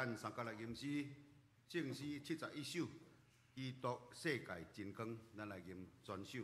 咱三佮來吟詩，聖詩71首，基督世界真光，咱來吟全首。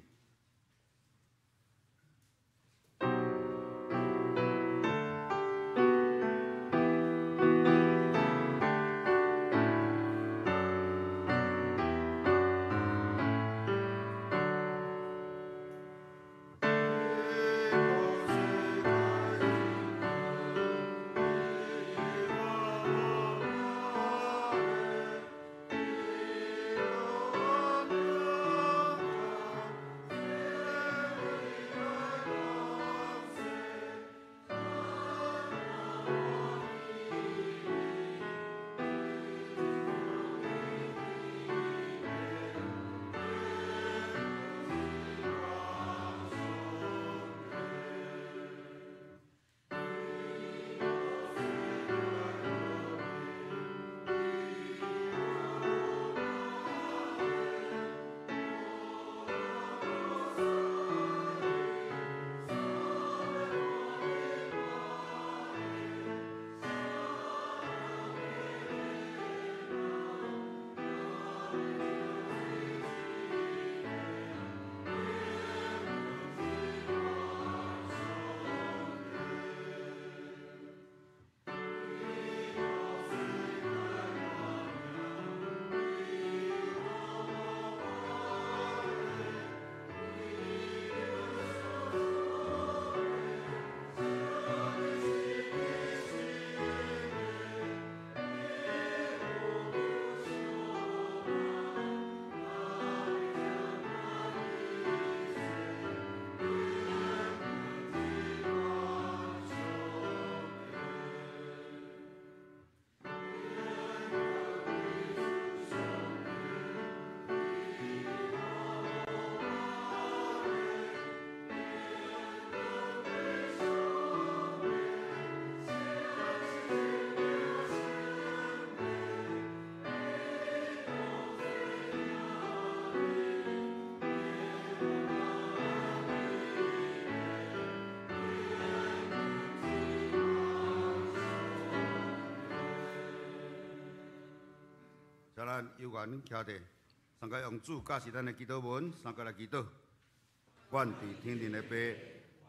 請咱有緣徛佇，三個用主教示咱的祈禱文，三個來祈禱。阮佇天頂的父，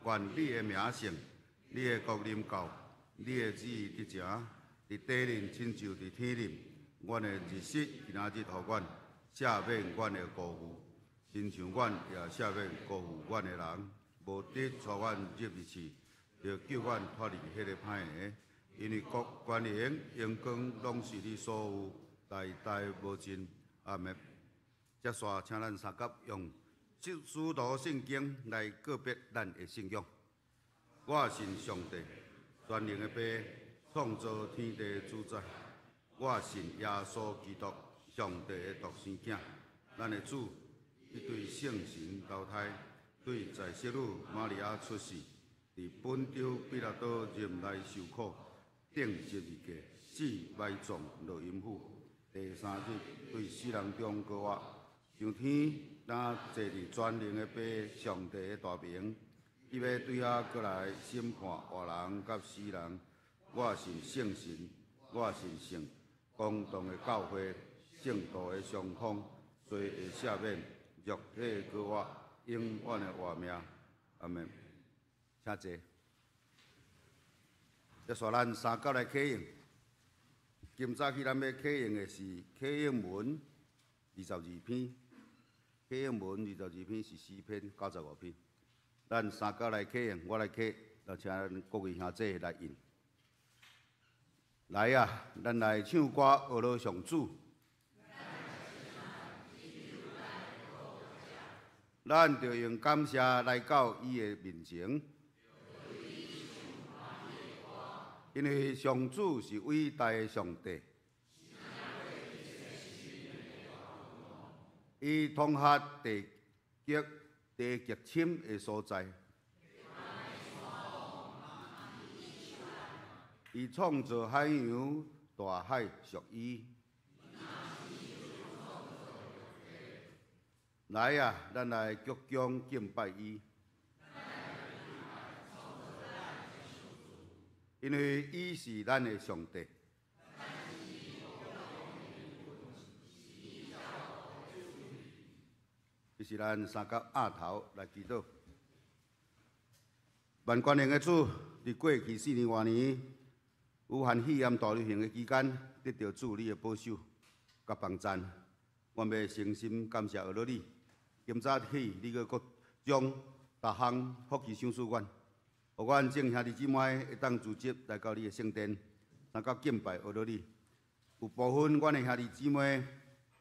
願你的名聖，你的國臨到，你的旨意得成，佇地面親像佇天頂。阮的日食今仔日予阮，赦免阮的辜負，親像阮也赦免辜負阮的人。無得帶阮入去試，著救阮脫離彼个歹的。因為國、權能、榮光，攏是你所有，代代無盡。阿們。接紲，請咱三佮用使徒信經來告別咱的信仰。我信上帝，全能的父，創造天地主宰。我信耶穌基督，上帝的獨生囝，咱的主，伊對聖神投胎，對在聖女瑪利亞出世，佇本丟彼拉多任內受苦，釘十字架，死埋葬落陰府，第三日對死人中復活，上天，若坐佇全能的父上帝的大爿，伊欲對遐閣來審判活人佮死人。我信聖神，我信聖公同的教會，聖徒的相通，罪的赦免，肉體的復活，永遠的活命。阿們。請坐。接紲咱三佮來啟應。今早起咱欲啟應的是啟應文22篇，啟應文二十二篇是詩篇95篇。咱三佮來啟應，我來啟，就請咱各位兄弟來應。來啊，咱來唱歌，學樂上主。咱著用感謝來到伊的面前，因為上主是偉大的上帝，伊統轄地極地極深的所在，伊創造海洋，大海屬伊。來啊，咱來鞠躬敬拜伊，因為伊是咱的上帝。這是咱三角額頭來祈禱。萬全能的主，佇過去4年外年，武漢肺炎大流行的期間，得著主你的保守佮幫贊，阮欲誠心感謝阿羅你。今早起，你閣閣將逐項福氣賞賜阮，予阮眾兄弟姊妹會當聚集來到你的聖殿，三角敬拜阿羅你。有部分阮的兄弟姊妹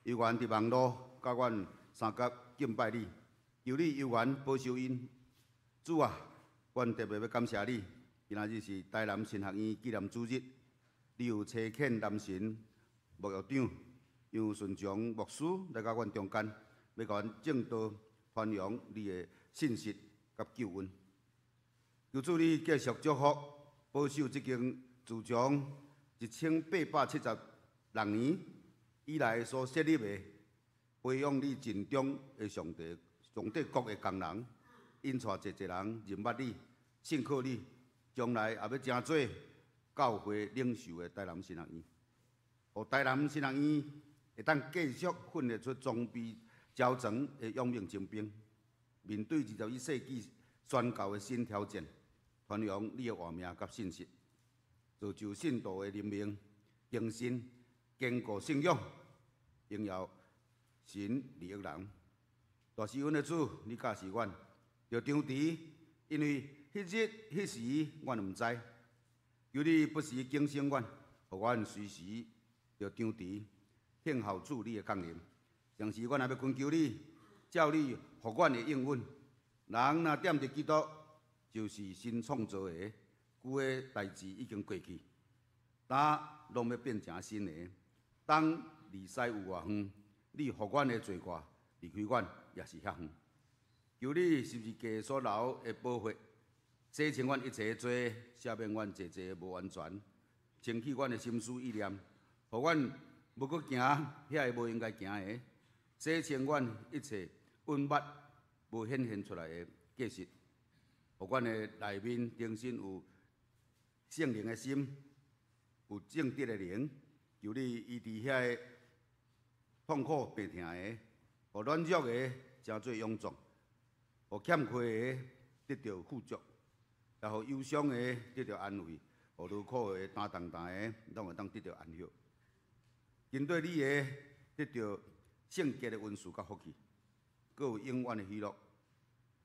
猶原佇網路，佮阮三角敬拜你，求你猶原保守𪜶。主啊，阮特別欲感謝你，今仔日是台南神學院紀念主日，你有差遣南神牧校長楊順祥牧師來到阮中間，欲共阮證道傳揚你的信實佮救恩。求主你繼續祝福保守這間自從1876年以來所設立的培養你盡忠的上帝上帝國的工人，引帶濟濟人認捌你、信靠你，將來也欲成做教會領袖的台南神學院，予台南神學院會當繼續訓練出裝備齊全的勇猛精兵，面對21世紀宣教的新挑戰，傳揚你的活命佮信息，造就信徒的靈命更新、堅固信仰，榮耀神利益人。大施恩的主，你教示阮，著張持，因為彼日彼時，阮毋知。求你不時警醒阮，予阮隨時著張持，聽候主你的降臨。同時，阮也欲懇求你，照你予阮的應允。人若踮佇基督，就是新創造的，舊的代誌已經過去，今攏欲變成新的。當離世有偌遠，你予阮的罪過離開阮也是遐遠。求你十字架所流的寶血，洗清阮一切的罪，赦免阮濟濟的無完全，清去阮的心思意念，予阮無閣行遐个無應該行的，洗清阮一切隱密無顯現出來的過失，予阮的內面重新有聖靈的心，有正直的靈，求你醫治遐个痛苦病疼的，予軟弱的成做勇壯，予欠缺的得著富足，也予憂傷的得著安慰，予勞苦的擔重擔的，攏會當得著安息。針對你的得著聖潔的恩賜佮福氣，閣有永遠的喜樂。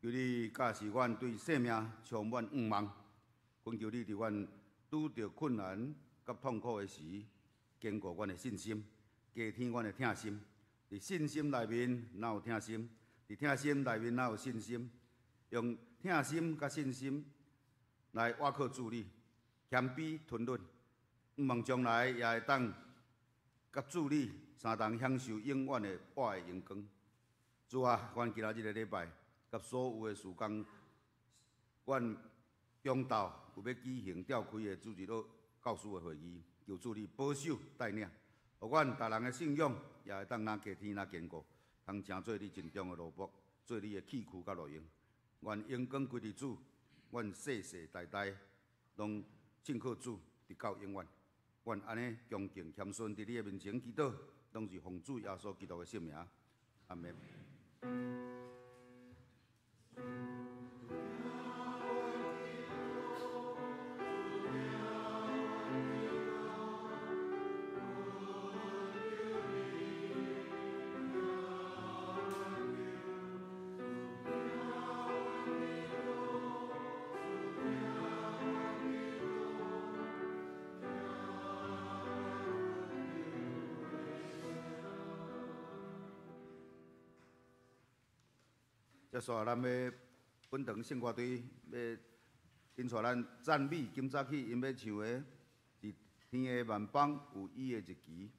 求你教示阮對生命充滿向望，懇求你佇阮拄著困難佮痛苦的時，堅固阮的信心，加添阮的疼心。佇信心內面，若有疼心；佇疼心內面，若有信心。用疼心佮信心來倚靠主你，謙卑吞忍，向望將來也會當佮主你相同享受永遠的活的榮光。主啊，阮今仔日的禮拜，佮所有的事工，阮中晝有欲舉行召開的主日學教師的會議，求主你保守帶領，予阮逐人的信仰也會當若加添若堅固，通成做你盡忠的奴僕，做你的器具佮路用。願榮光歸佇主，阮世世代代攏信靠主，直到永遠。阮按呢恭敬謙遜佇你的面前祈禱，攏是奉主耶穌基督的聖名。阿們。接煞咱欲本堂聖歌隊欲引帶咱讚美，今早起𪜶欲唱的是天的萬邦有伊的日期。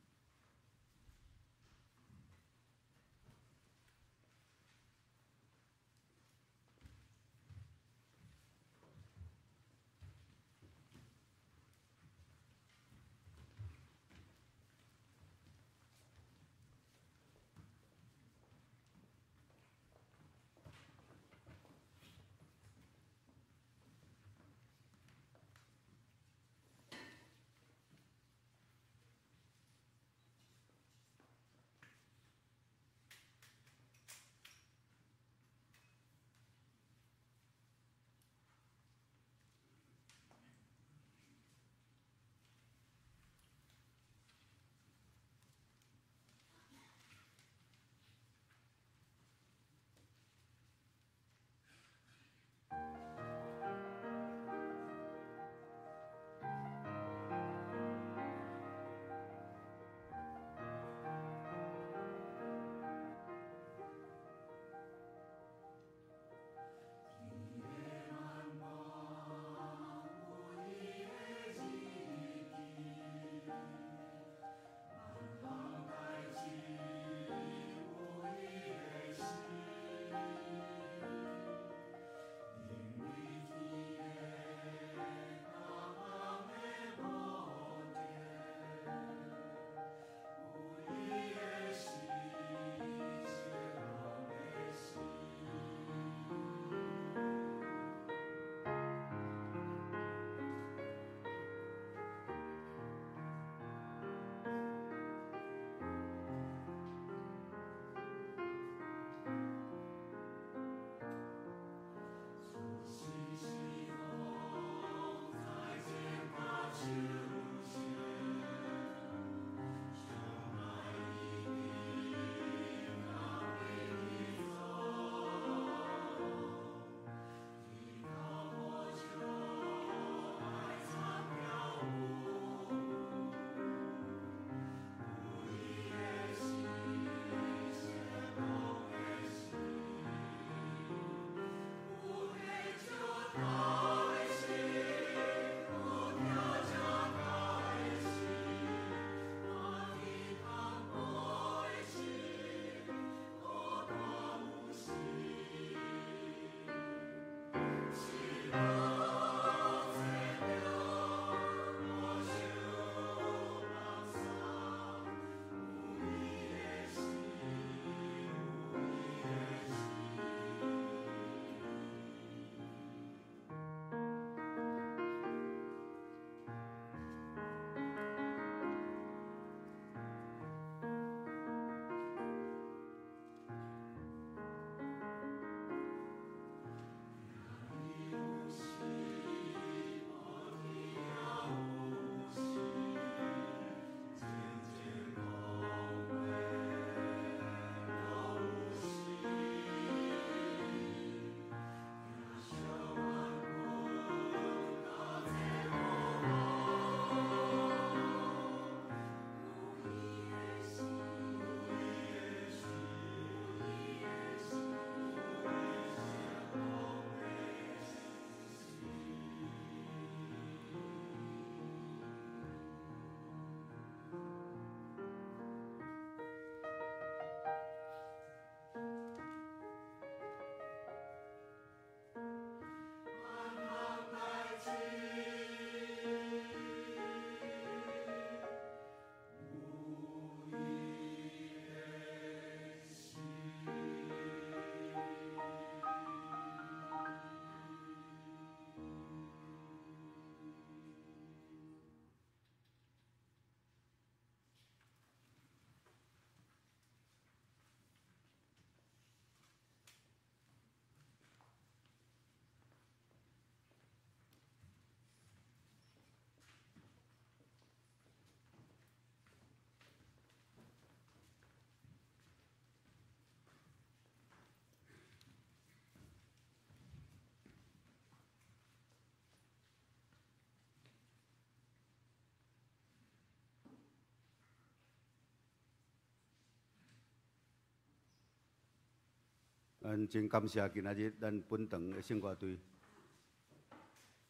咱真感謝今仔日咱本堂的聖歌隊。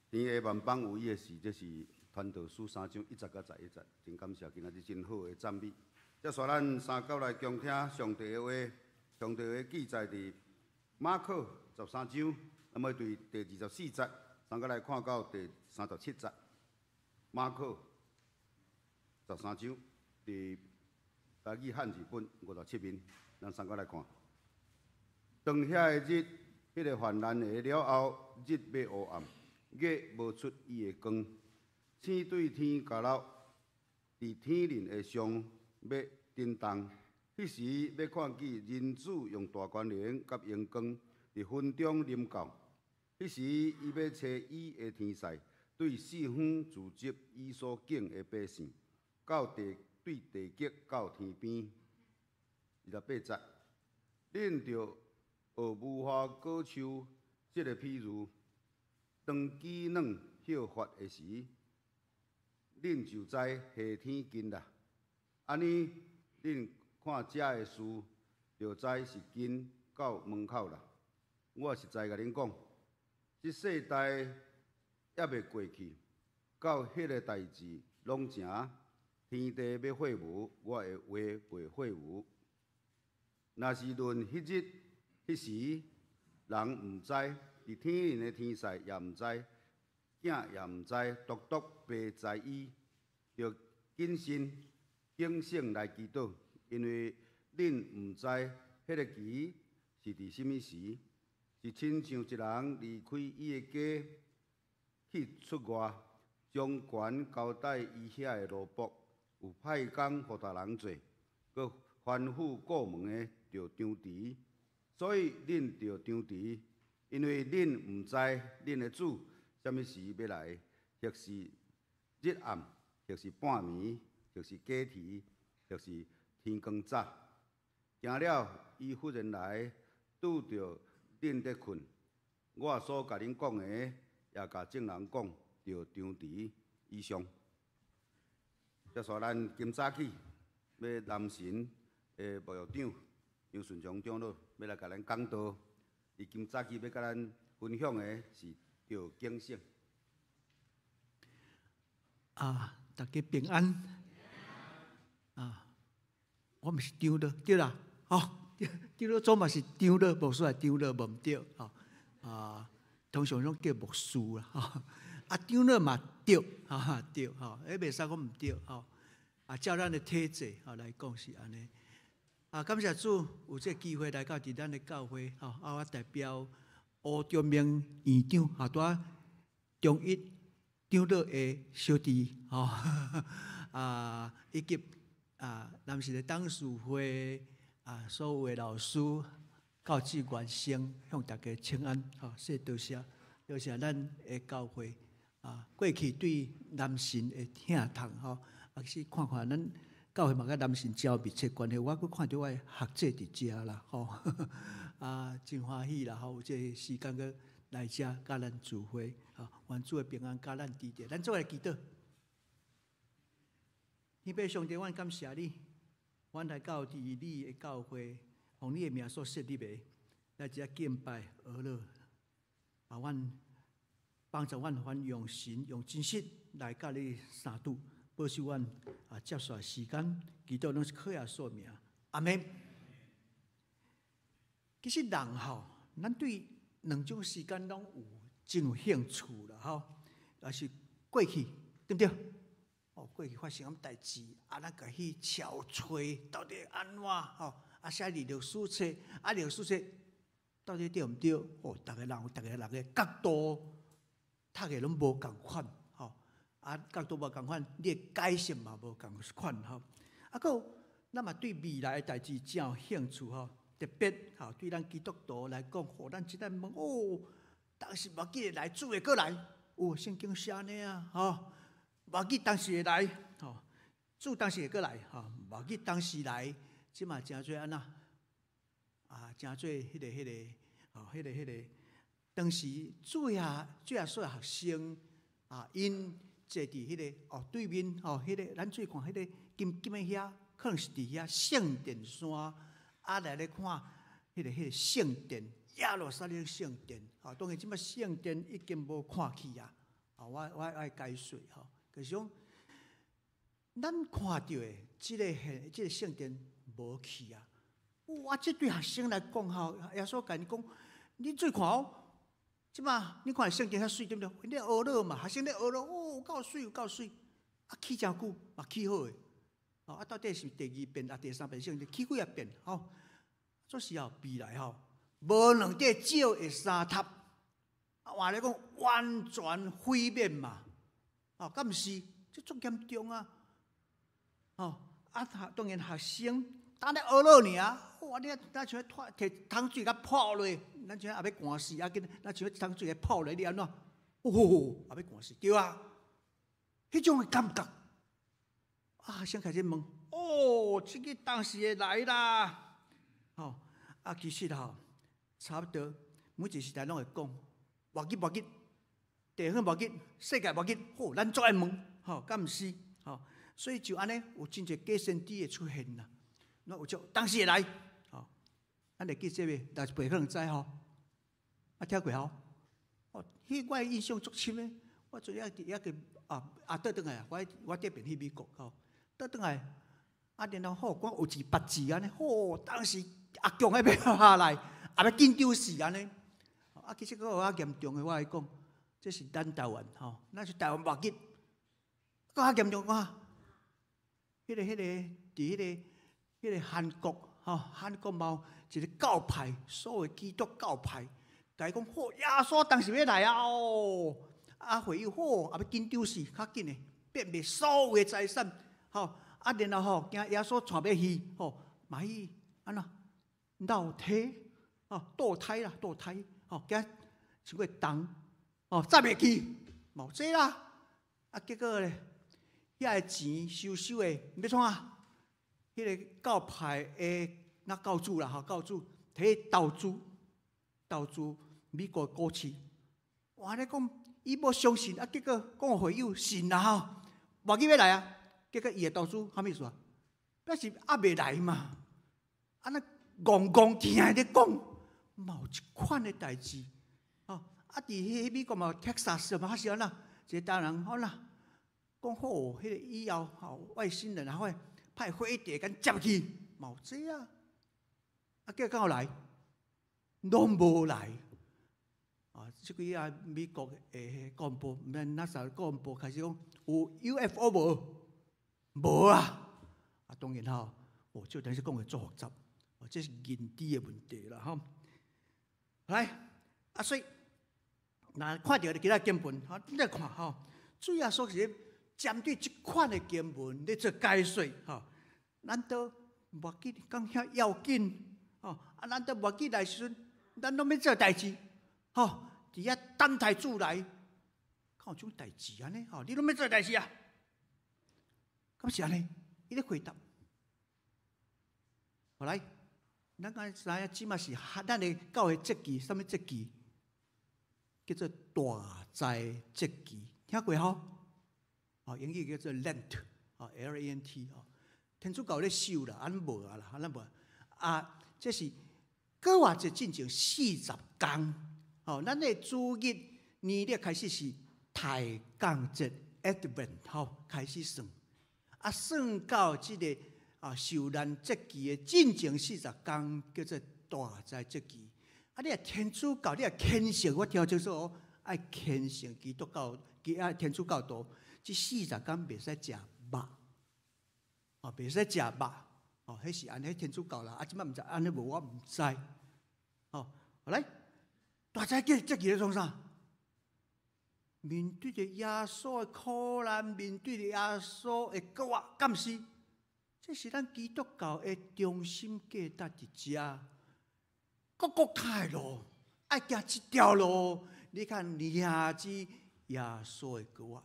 天下萬邦有伊的事，這是傳道書三章一節到十一節。真感謝今仔日真好的讚美。接續咱三九來恭聽上帝的話，上帝的話記載佇馬可十三章，那麼對第24節，三個來看到第37節。馬可十三章，佇台語漢字本57面，咱三個來看。當遐个日，彼個患難的了後，日欲烏暗，月無出伊的光，星對天交落，佇天靈的上欲震動。彼時欲看見人子用大權能佮榮光佇雲中臨到。彼時伊欲差伊的天使，對四方聚集伊所揀的百姓，到地對地極到天邊。28節，恁著學無花果樹這个譬喻，當枝嫩葉發的時，恁就知夏天近啦。按呢，恁看這的事，就知是近到門口啦。我實在共恁講，這世代猶未過去，到彼个代誌攏成，天地欲廢無，我的話袂廢無。若是論彼日、彼時，人毋知，佇天頂的天使也毋知，囝也毋知，獨獨爸知伊。著謹慎警醒來祈禱，因為恁毋知彼个期是佇啥物時，是親像一人離開伊的家去出外，將權交代伊遐的奴僕，有派工予逐人做，閣吩咐顧門的著張持。所以恁著張持，因為恁毋知恁的主啥物時欲來，或是日暗，或是半暝，或是雞啼，或是天光早。驚了，伊忽然來，拄著恁咧睏。我所共恁講的，也共眾人講，著張持。以上。接續咱今早起欲南神的牧長楊順祥長老欲來共咱講道，伊今早起欲共咱分享的是著警醒。啊，大家平安。啊，我毋是長老，對啦，吼，長老總嘛是長老，牧師係長老，無毋對，吼。啊，通常攏叫牧師啦，吼。啊，長老嘛對，哈對，吼，彼袂使講毋對，吼。啊，照咱的體制吼來講是按呢。啊，感謝主有這个機會來到佇咱的教會，吼，啊，我代表吳中明院長，啊，拄仔中一長老的小弟，吼，啊，以及啊，南神的董事會啊，所有的老師、教職員先向大家請安，吼，說多謝，多謝咱的教會啊，過去對南神的疼痛，吼，啊，是看看咱教會嘛，佮南神真有密切關係，我閣看著我的學姐佇遮啦，吼，啊，真歡喜啦，吼，有這个時間閣來遮佮咱聚會，吼，願主的平安佮咱佇咧，咱做伙來祈禱。天父上帝，阮感謝你，阮來到佇你的教會，奉你的名所設立的，來遮敬拜哀樂，啊，阮幫助阮阮用神用真實來佮你相拄，保守阮啊，接下來時間，祈禱攏是靠耶穌名，阿們。其實人吼，咱對兩種時間攏有真有興趣啦，吼，也是過去，對毋對？哦，過去發生啥物代誌，啊，咱共去搜揣到底按怎吼？啊，寫佇歷史冊，啊，歷史冊到底對毋對？哦，逐个人有逐个人的角度，讀的攏無仝款，吼，啊，角度無仝款，你的解釋嘛無仝款，吼。啊，閣有，咱嘛對未來的代誌真有興趣，吼。特別吼，對咱基督徒來講，吼，咱一旦問哦，當時無記會來，主會閣來，哦，聖經寫按呢啊，吼，無記當時會來，吼，主當時會閣來，吼，無記當時來，這嘛成做按怎？啊，成做彼个彼个，吼，彼个彼个，當時主耶主耶穌的學生啊，𪜶坐佇彼个哦對面吼，彼个咱注意看彼个金金的遐，可能是佇遐聖殿山。啊，來咧看彼个聖殿，耶路撒冷聖殿，啊，當然這擺聖殿已經無看去啊，啊，我愛解說吼，就是講，咱看著的這個聖殿無去啊，哇！這對學生來講吼，耶穌共𪜶講，你注意看哦，這擺你看聖殿遐媠對毋對？咧學樂嘛，學生咧學樂，哦，有夠媠，有夠媠，啊，起誠久嘛起好的，啊，到底是第二遍啊，第三遍聖殿起幾仔遍？吼，做時候未來吼，無兩塊石會相疊，啊，換來講完全毀滅嘛，哦，敢毋是？這足嚴重啊！哦，啊，當然學生當咧學樂爾，哇！你若像提桶水共潑落，咱像後欲寒死，啊緊，咱像桶水共潑落，你按怎？哦，後欲寒死，對啊，彼種的感覺。啊，學生開始問：哦，這個當時會來啦！吼，啊，其實吼，差不多每一個時代攏會講，末日末日，地方末日，世界末日，吼，咱足愛問，吼，敢毋是？吼，所以就按呢，有真濟假先知會出現啦。那有種當時會來，吼，咱會記這個，若是袂可能知吼，啊，聽過吼？哦，彼我印象足深的，我昨日佇遐個啊啊倒轉來，我這邊去美國吼，倒轉來，啊，然後吼，講有字別字按呢，吼，當時阿強欲下來，也欲緊張死按呢。啊，其實閣有較嚴重的，我來講，這是咱台灣吼，咱是台灣末日，閣較嚴重看，彼個佇彼個韓國吼，韓國嘛有一個教派，所謂基督教派，共伊講，吼，耶穌當時欲來啊！哦，啊會友好，也欲緊張死，較緊的變賣所有的財產，吼，啊然後吼，驚耶穌帶欲去，吼，嘛去按怎鬧胎，吼，墮胎啦，墮胎，吼，驚傷過重，吼，載袂去，嘛有這啦，啊結果咧，遐个錢收收的，欲創啥？彼個教派的那教主啦，吼，教主提去投資，投資美國股市。哇！你講伊無相信，啊，結果講會友信啦吼，末日欲來啊，結果伊的投資啥物意思啊？表示猶未來嘛。啊，那戇戇聽咧講，嘛有這款的代誌。吼，啊，佇彼美國嘛有 Texas 嘛，還是按怎？一個台灣人好啦，講好，彼個以後吼外星人啊會派飛碟共接去，嘛有這啊。啊，結果敢有來？攏無來。啊，這幾仔美國的幹部，毋免 NASA 幹部開始講有 UFO 無？無啊！啊，當然吼，哦，這等於是講的足複雜，哦，這是認知的問題啦，吼。來，啊，所以，若看著其他經文，吼，你來看吼，主耶穌是針對這款的經文咧做解說，吼。咱都末日講遐要緊，吼，啊，咱都末日來時陣，咱攏欲做代誌，吼，佇遐等待主來，敢有這種代誌按呢？吼，你攏欲做代誌啊？敢是按呢？伊咧回答。後來，咱敢知影這馬是咱的教會節期，啥物節期？叫做大齋節期，聽過吼？哦，英語叫做 Lent，哦，L-E-N-T，哦，天主教咧守啦，咱無啊啦，咱無。啊，這是閣活節進前40工，哦，咱的主日年曆開始是抬槓節 Advent，吼，開始算，啊，算到這個啊受難節期的進前40工，叫做大齋節期。啊，你若天主教，你若虔誠，我聽清楚哦，愛虔誠基督教，基啊天主教徒，這四十工袂使食肉，哦，袂使食肉，哦，彼是按呢天主教啦，啊，這擺毋知按呢無，我毋知。哦，後來大齋節節期咧創啥？面對著耶穌的苦難，面對著耶穌的復活，敢是？這是咱基督教的中心價值佇遮。各各他的路，愛行這條路。你看，迎接耶穌的復活。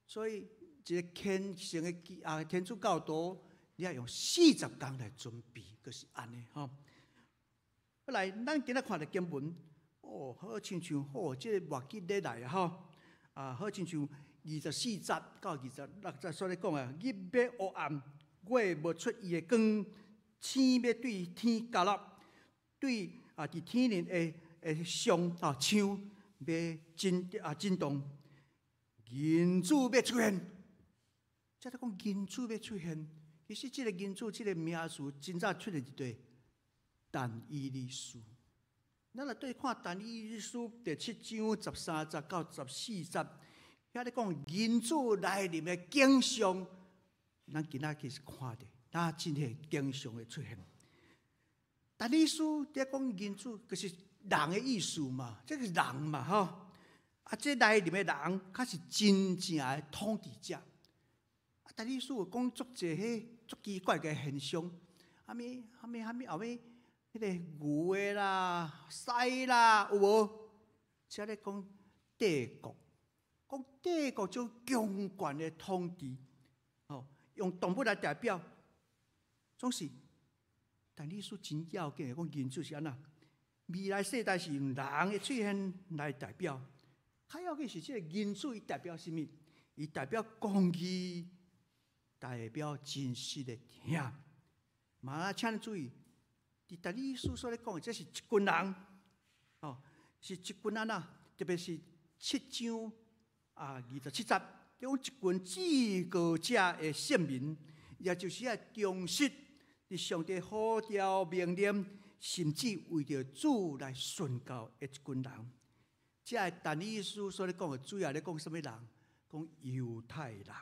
所以，一個虔誠的啊天主教徒，你愛用四十工來準備，就是按呢吼。後來，咱今仔看著經文，哦，好親像哦，這個末日咧來吼，啊，好親像24節到26節所咧講啊，日欲黑暗，月無出伊的光，星欲對天交落。對啊，佇天靈的上啊槍欲震啊震動，人子欲出現。這咧講人子欲出現，其實這個人子這個名詞真早出現佇佗？但以理書。咱來對看但以理書第七章13節到14節，遐咧講人子來臨的景象，咱今仔其實看著，那真係景象的出現。但以理書佇講人子，就是人的意思嘛，這個是人嘛，吼。啊，這來臨的人，較是真正的統治者。啊，但以理書有講足濟彼足奇怪的現象，啥物啥物啥物後尾，彼個牛的啦、獅啦，有無？這咧講帝國，講帝國種強權的統治，吼，用動物來代表，總是。但以理書真要緊，講人子是按怎？未來世代是用人的出現來代表，較要緊是這個人子伊代表啥物？伊代表公義，代表真實的疼。嘛，請你注意，佇但以理書所咧講的，這是一群人，哦，是一群按怎？特別是七章啊27節，講一群至高者的聖民，也就是愛忠實佇上帝呼召命令，甚至為著主來殉道的一群人。這個但以理書所咧講的，主要咧講啥物人？講猶太人。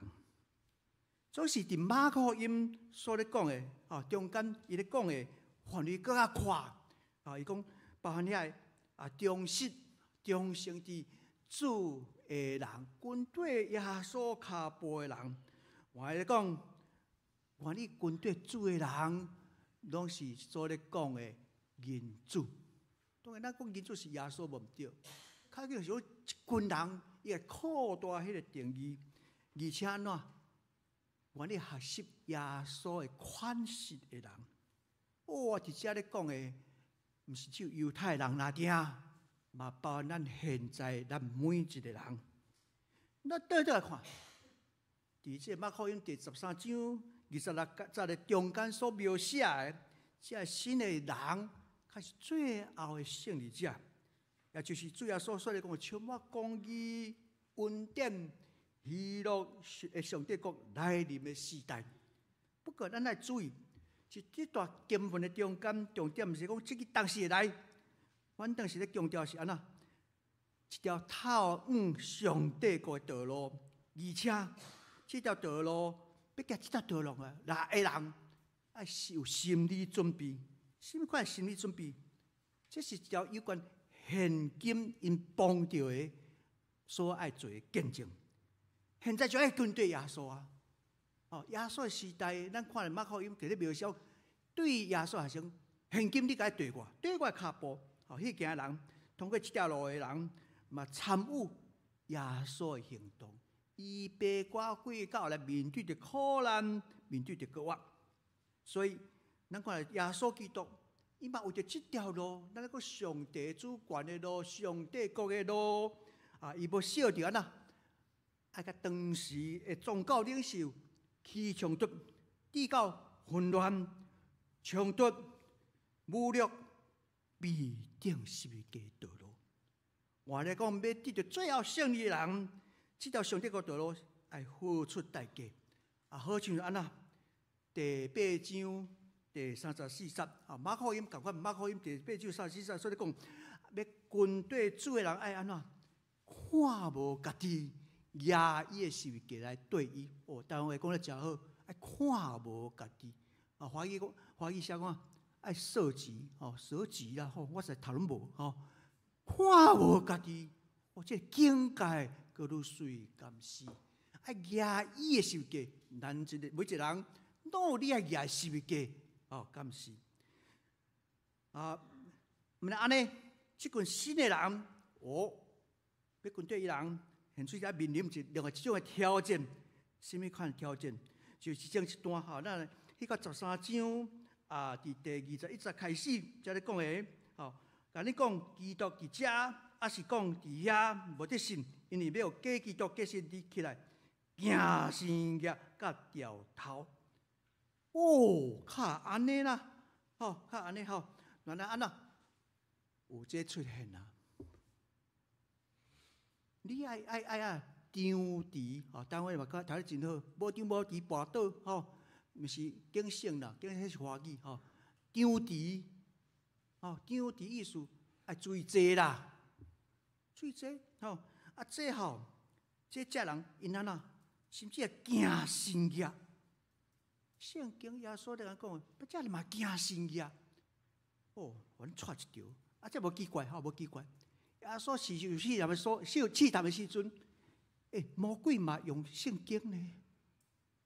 總是佇馬可福音所咧講的，哦，中間伊咧講的範圍閣較闊，啊，伊講包含遐個啊，忠實、忠誠佇主的人，跟綴耶穌跤步的人，換來講，願意跟綴主的人，攏是所咧講的人子。當然，咱講人子是耶穌無毋對，較緊是講一群人，伊會擴大彼個定義，而且按怎？願意學習耶穌的款式的人。哦，佇遮咧講的，毋是只有猶太人爾爾，嘛包含咱現在咱每一個人。咱倒轉來看，佇這個馬可福音第13章26節的中間所描寫的，這個新的人，較是最後的勝利者，也就是主耶穌所咧講的充滿公義、恩典、喜樂的上帝國來臨的時代。不過，咱愛注意，是這段經文的中間重點，毋是講這個當時會來，阮當時咧強調是按怎？一條透往上帝國的道路，而且這條道路欲行這條道路啊，來的人愛是有心理準備。啥物款心理準備？這是一條有關現今𪜶碰著的所愛做的見證。現在就愛跟綴耶穌啊！哦，耶穌的時代，咱看馬可福音佇咧描寫，對耶穌學生，現今你該綴我，綴我跤步，哦，彼行的人，通過這條路的人，嘛參與耶穌的行動，伊爸寡鬼到來面對著苦難，面對著割腕。所以，咱看耶穌基督，伊嘛為著這條路，咱講上帝主權的路，上帝國的路，啊，伊無惜著按怎？愛佮當時的宗教領袖起衝突，締到混亂、衝突、侮辱，被釘十字架道路。換來講，欲得著最後勝利的人，這條上帝國道路愛付出代價。啊，好像按怎？第八章第34節啊，馬可福音仝款，馬可福音第八章三十四節所咧講，欲跟綴主的人愛按怎？看無家己，舉伊的十字架來綴伊。哦，台灣話講得誠好，愛看無家己。啊，華語講，華語寫講愛捨己，吼，捨己啦，吼，我實在讀攏無，吼，看無家己，哦，這個境界閣愈媠敢死。愛舉伊的十字架，咱這個每一個人努力愛舉十字架，哦，敢死。啊，毋但按呢，這群新的人，哦，欲跟綴伊人，現在才面臨一另外一種的挑戰。啥物款的挑戰？就是這一段吼，咱彼個十三章啊，佇第21節開始，才咧講的，吼，共你講基督佇遮，抑是講佇遐，無得信，因為欲予假基督、假先知起來，驚神業佮牢頭。哦，較按呢啦，吼，較按呢吼，原來按怎？有這出現啊！你愛愛愛啊，張持吼，單位嘛讀得真好，無張無遲跋倒吼，毋是警醒啦，警醒是華語吼。張持吼，張持意思愛注意這啦，注意這吼，啊這吼，這遮人𪜶按怎，甚至會行神跡。聖經耶穌咧講，這人嘛行神跡。哦，阮掣一條，啊，這無奇怪吼，無奇怪。耶穌是有試探的所，試探的時陣，欸，魔鬼嘛用聖經呢。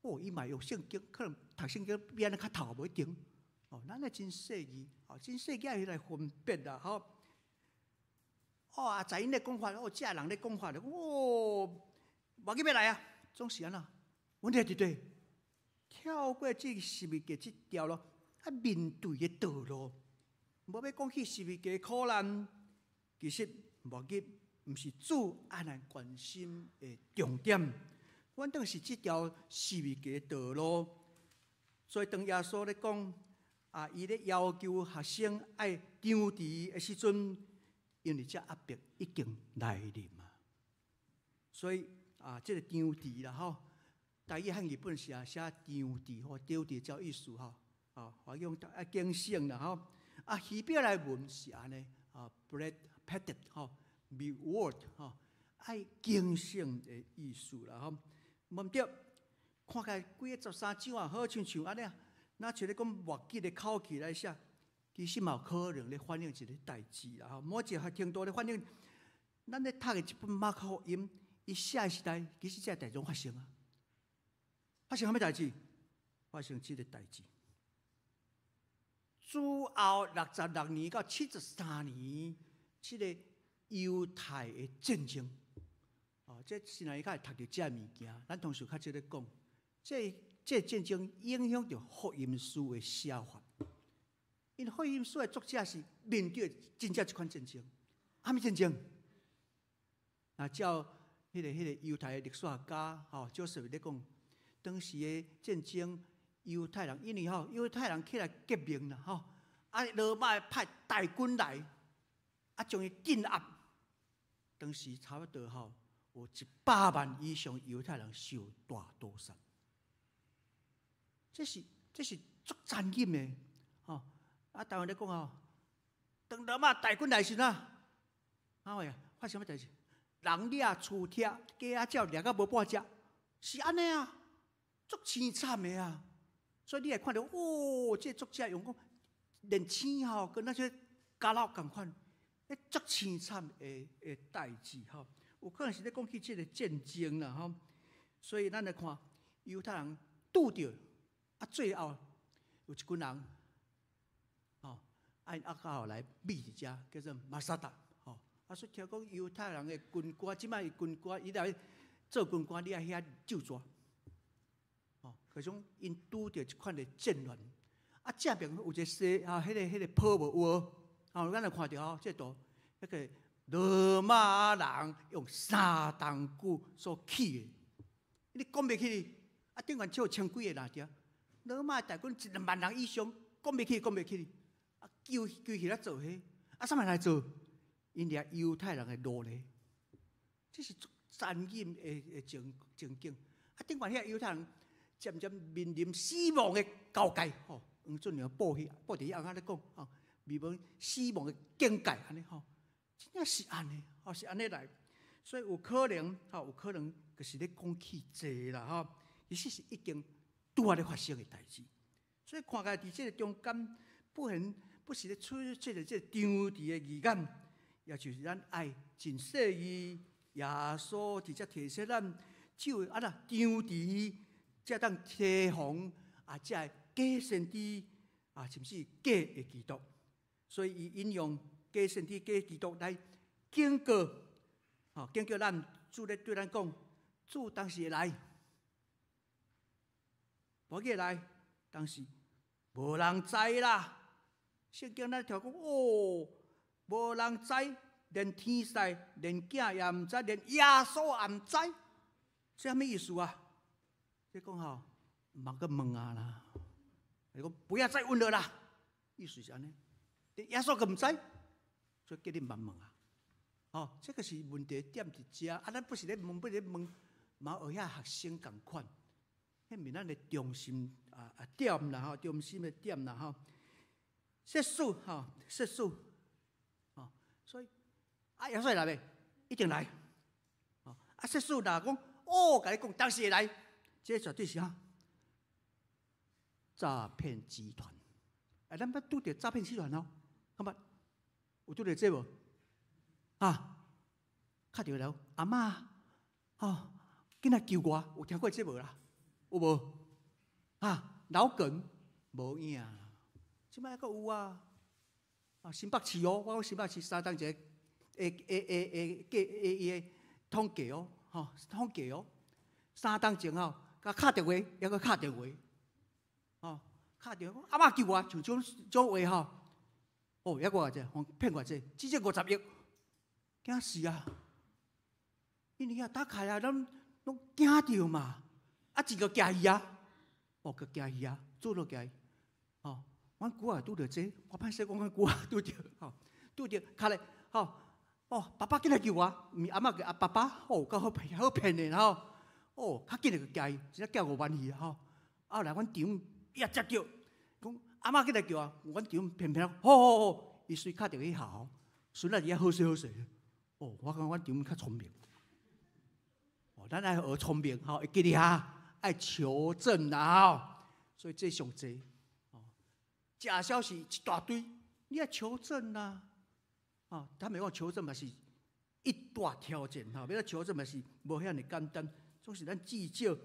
哦，伊嘛用聖經，可能讀聖經比按呢較透無一定。哦，咱咧真細膩，哦，真細膩愛來分別啦，吼。哦，啊，在𪜶咧講法，哦，這人咧講法，哦，末日欲來啊，總是按怎？問題佇佗，跳過這十字架這條路，啊，面對的道路，無欲講起十字架苦難，其實末日毋是主愛咱關心的重點，反正是這條十字架道路。所以當耶穌咧講，啊，伊咧要求學生愛張持的時陣，因為這壓迫已經來臨啊。所以啊，這個張持啦吼，台語漢語本是啊寫張持吼，張持這意思吼，啊，華語講愛警醒啦吼。啊，希伯來文是按呢啊，blepatein 吼，be warned 吼，愛警醒的意思啦吼。無毋對，看起來規个13章啊，好親像按呢，若像咧講末日的口氣來寫，其實嘛有可能咧反映一个代誌啦吼。某一個程度咧反映，咱咧讀的這本馬可福音，伊寫的時代，其實這个代誌攏發生啊。發生啥物代誌？發生這个代誌。主後66年到73年，這个猶太的戰爭，哦，這現在伊較會讀著這物件，咱通常較少咧講。這戰爭影響著福音書的寫法，因為福音書的作者是面對真正這款戰爭，啥物戰爭？啊，照彼個猶太的歷史學家吼，就是咧講，當時的戰爭，猶太人因為吼猶太人起來革命啦吼，啊羅馬派大軍來，啊將伊鎮壓。當時差不多吼有100萬以上猶太人受大屠殺。這是足殘忍的，吼！啊，台灣咧講吼，當羅馬大軍來時啊，啊喂，發生啥物代誌？人掠鼠掠，雞仔鳥掠甲無半隻，是按呢啊，足凄慘的啊！所以你會看著，哦，這個作者用講，連星吼，佮那些家老仝款，彼足凄慘的代誌吼，有可能是咧講起這個戰爭啦吼。所以咱來看猶太人拄著，啊，最後有一群人，吼，啊，𪜶後來秘佇遮，叫做馬薩達，吼。啊，所以聽講猶太人的軍官，這擺軍官，伊來做軍官，你愛遐咒詛。吼，可種𪜶拄著這款的戰亂，啊，這邊有一個西啊，彼個坡無有，吼，咱來看著吼，這圖，彼個羅馬人用三冬久所起的，你講袂起，啊，頂懸只有千幾个人爾，羅馬大軍一兩萬人以上，講袂起，講袂起，啊，救救起來做彼，啊，啥物來做？𪜶掠猶太人的奴隸，這是足殘忍的情景。啊，頂懸遐猶太人漸漸面臨死亡的交界，吼，黃俊良報彼報佇遐按呢講，吼，面臨死亡的境界，按呢吼，真正是按呢，吼，是按呢來，所以有可能，吼，有可能就是咧講起這啦，吼，其實是已經拄仔咧發生的代誌，所以看起來佇這個中間，不然不是咧出這個張持的字眼，也就是咱愛真細膩，耶穌佇遮提醒咱，只有按怎張持，才當提防啊，這个假先知啊，甚至假的基督。所以伊引用假先知、假基督來警告，吼，警告咱，主咧對咱講，主當時會來，無會來，當時無人知啦。聖經咱聽講，哦，無人知，連天使、連囝也毋知，連耶穌也毋知，這啥物意思啊？這講吼，毋通閣問啊啦！伊講不要再問了啦，意思是按呢，連耶穌閣毋知，所以叫你毋茫問啊！吼，這個是問題點佇遮啊！咱不是咧問，不是咧問，嘛學遐學生仝款，彼毋是咱的中心點啦吼，中心的點啦吼。設使吼，設使，吼，所以啊，耶穌會來袂？一定來。啊，設使若講，哦，共你講，當時會來，這絕對是啥？詐騙集團。哎，咱捌拄著詐騙集團哦，感覺有拄著這無？啊，敲電話來，阿嬤，吼，緊來救我，有聽過這無啦？有無？啊，腦梗無影，這擺閣有啊！啊，新北市哦，我講新北市三冬一個，會會會會計會伊的統計哦，吼，統計哦，三冬前吼，共敲電話，猶閣敲電話，吼，敲電話，阿嬤救我，像這種話吼，哦，猶閣偌濟，騙偌濟，至少50億，驚死啊！因為遐打開啊，咱攏驚著嘛，啊，一個驚去啊，哦，閣驚去啊，做落驚去，吼，阮姑仔拄著這，我歹勢講阮姑仔拄著，吼，拄著，敲咧，吼，哦，爸爸緊來救我，毋是阿嬤叫阿爸爸，哦，夠好騙好騙的吼，哦，較緊就驚伊，真正驚5萬去啊，吼，後來阮丈母也接著，講阿嬤緊來救我，阮丈母偏偏，好好好，伊隨敲電話去學校，孫仔佇遐好勢好勢，哦，我感覺阮丈母較聰明。哦，咱愛學聰明，吼，會記得哈，愛求證啦，吼，所以這上濟，哦，假消息一大堆，你愛求證啦，哦，他們講求證嘛是一大挑戰，吼，欲求證嘛是無遐爾簡單，總是咱至少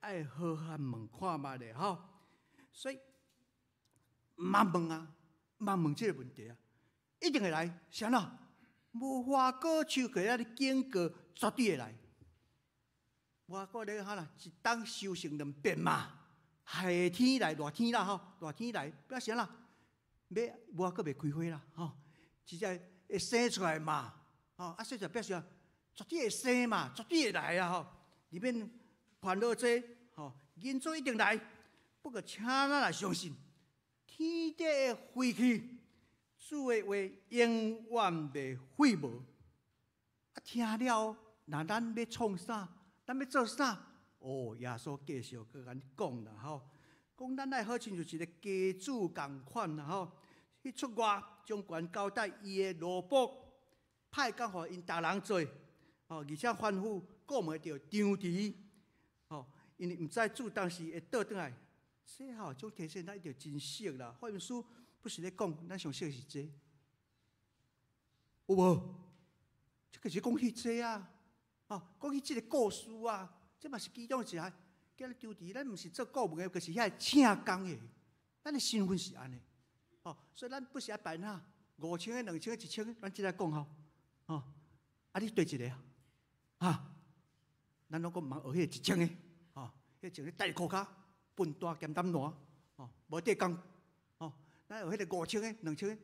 愛好好問看覓咧，吼，所以毋茫問啊，毋茫問這個問題啊，一定會來，是按怎？無花果樹過來警告，絕對會來。無花果咧哈啦，一冬收成兩遍嘛，夏天來熱天啦吼，熱天來表示按怎？欲無花果袂開花啦吼，直接會生出來嘛，吼啊生出來表示絕對會生嘛，絕對會來啊吼。裡面煩惱濟吼，人數一定來，不過請咱來相信，天地會廢去，主的話永遠袂廢無。啊，聽了，若咱欲創啥？咱欲做啥？哦，耶穌繼續閣咱講啦吼，講咱愛好親像一個家主仝款啦吼，去出外將權交代伊的奴僕，派工予𪜶逐人做，吼，而且吩咐顧門著張遲，吼，因為毋知主當時會倒轉來，這吼種提醒咱一定真熟啦。福音書不是咧講，咱上熟是這個，有無？這個是講彼這啊。哦，講起這個故事啊，這嘛是其中一項。叫咱張遲，咱毋是做顧問的，就是遐請工的。咱的身份是按呢，哦，所以咱不是愛辦哪5000個、2000個、1000個，咱這來講吼，哦，啊，你對一個啊？哈，咱攏講毋茫學彼個1000個，吼，彼個一個帶褲跤，笨蛋兼膽爛，吼，無綴工，吼，咱學彼個5000個、2000個，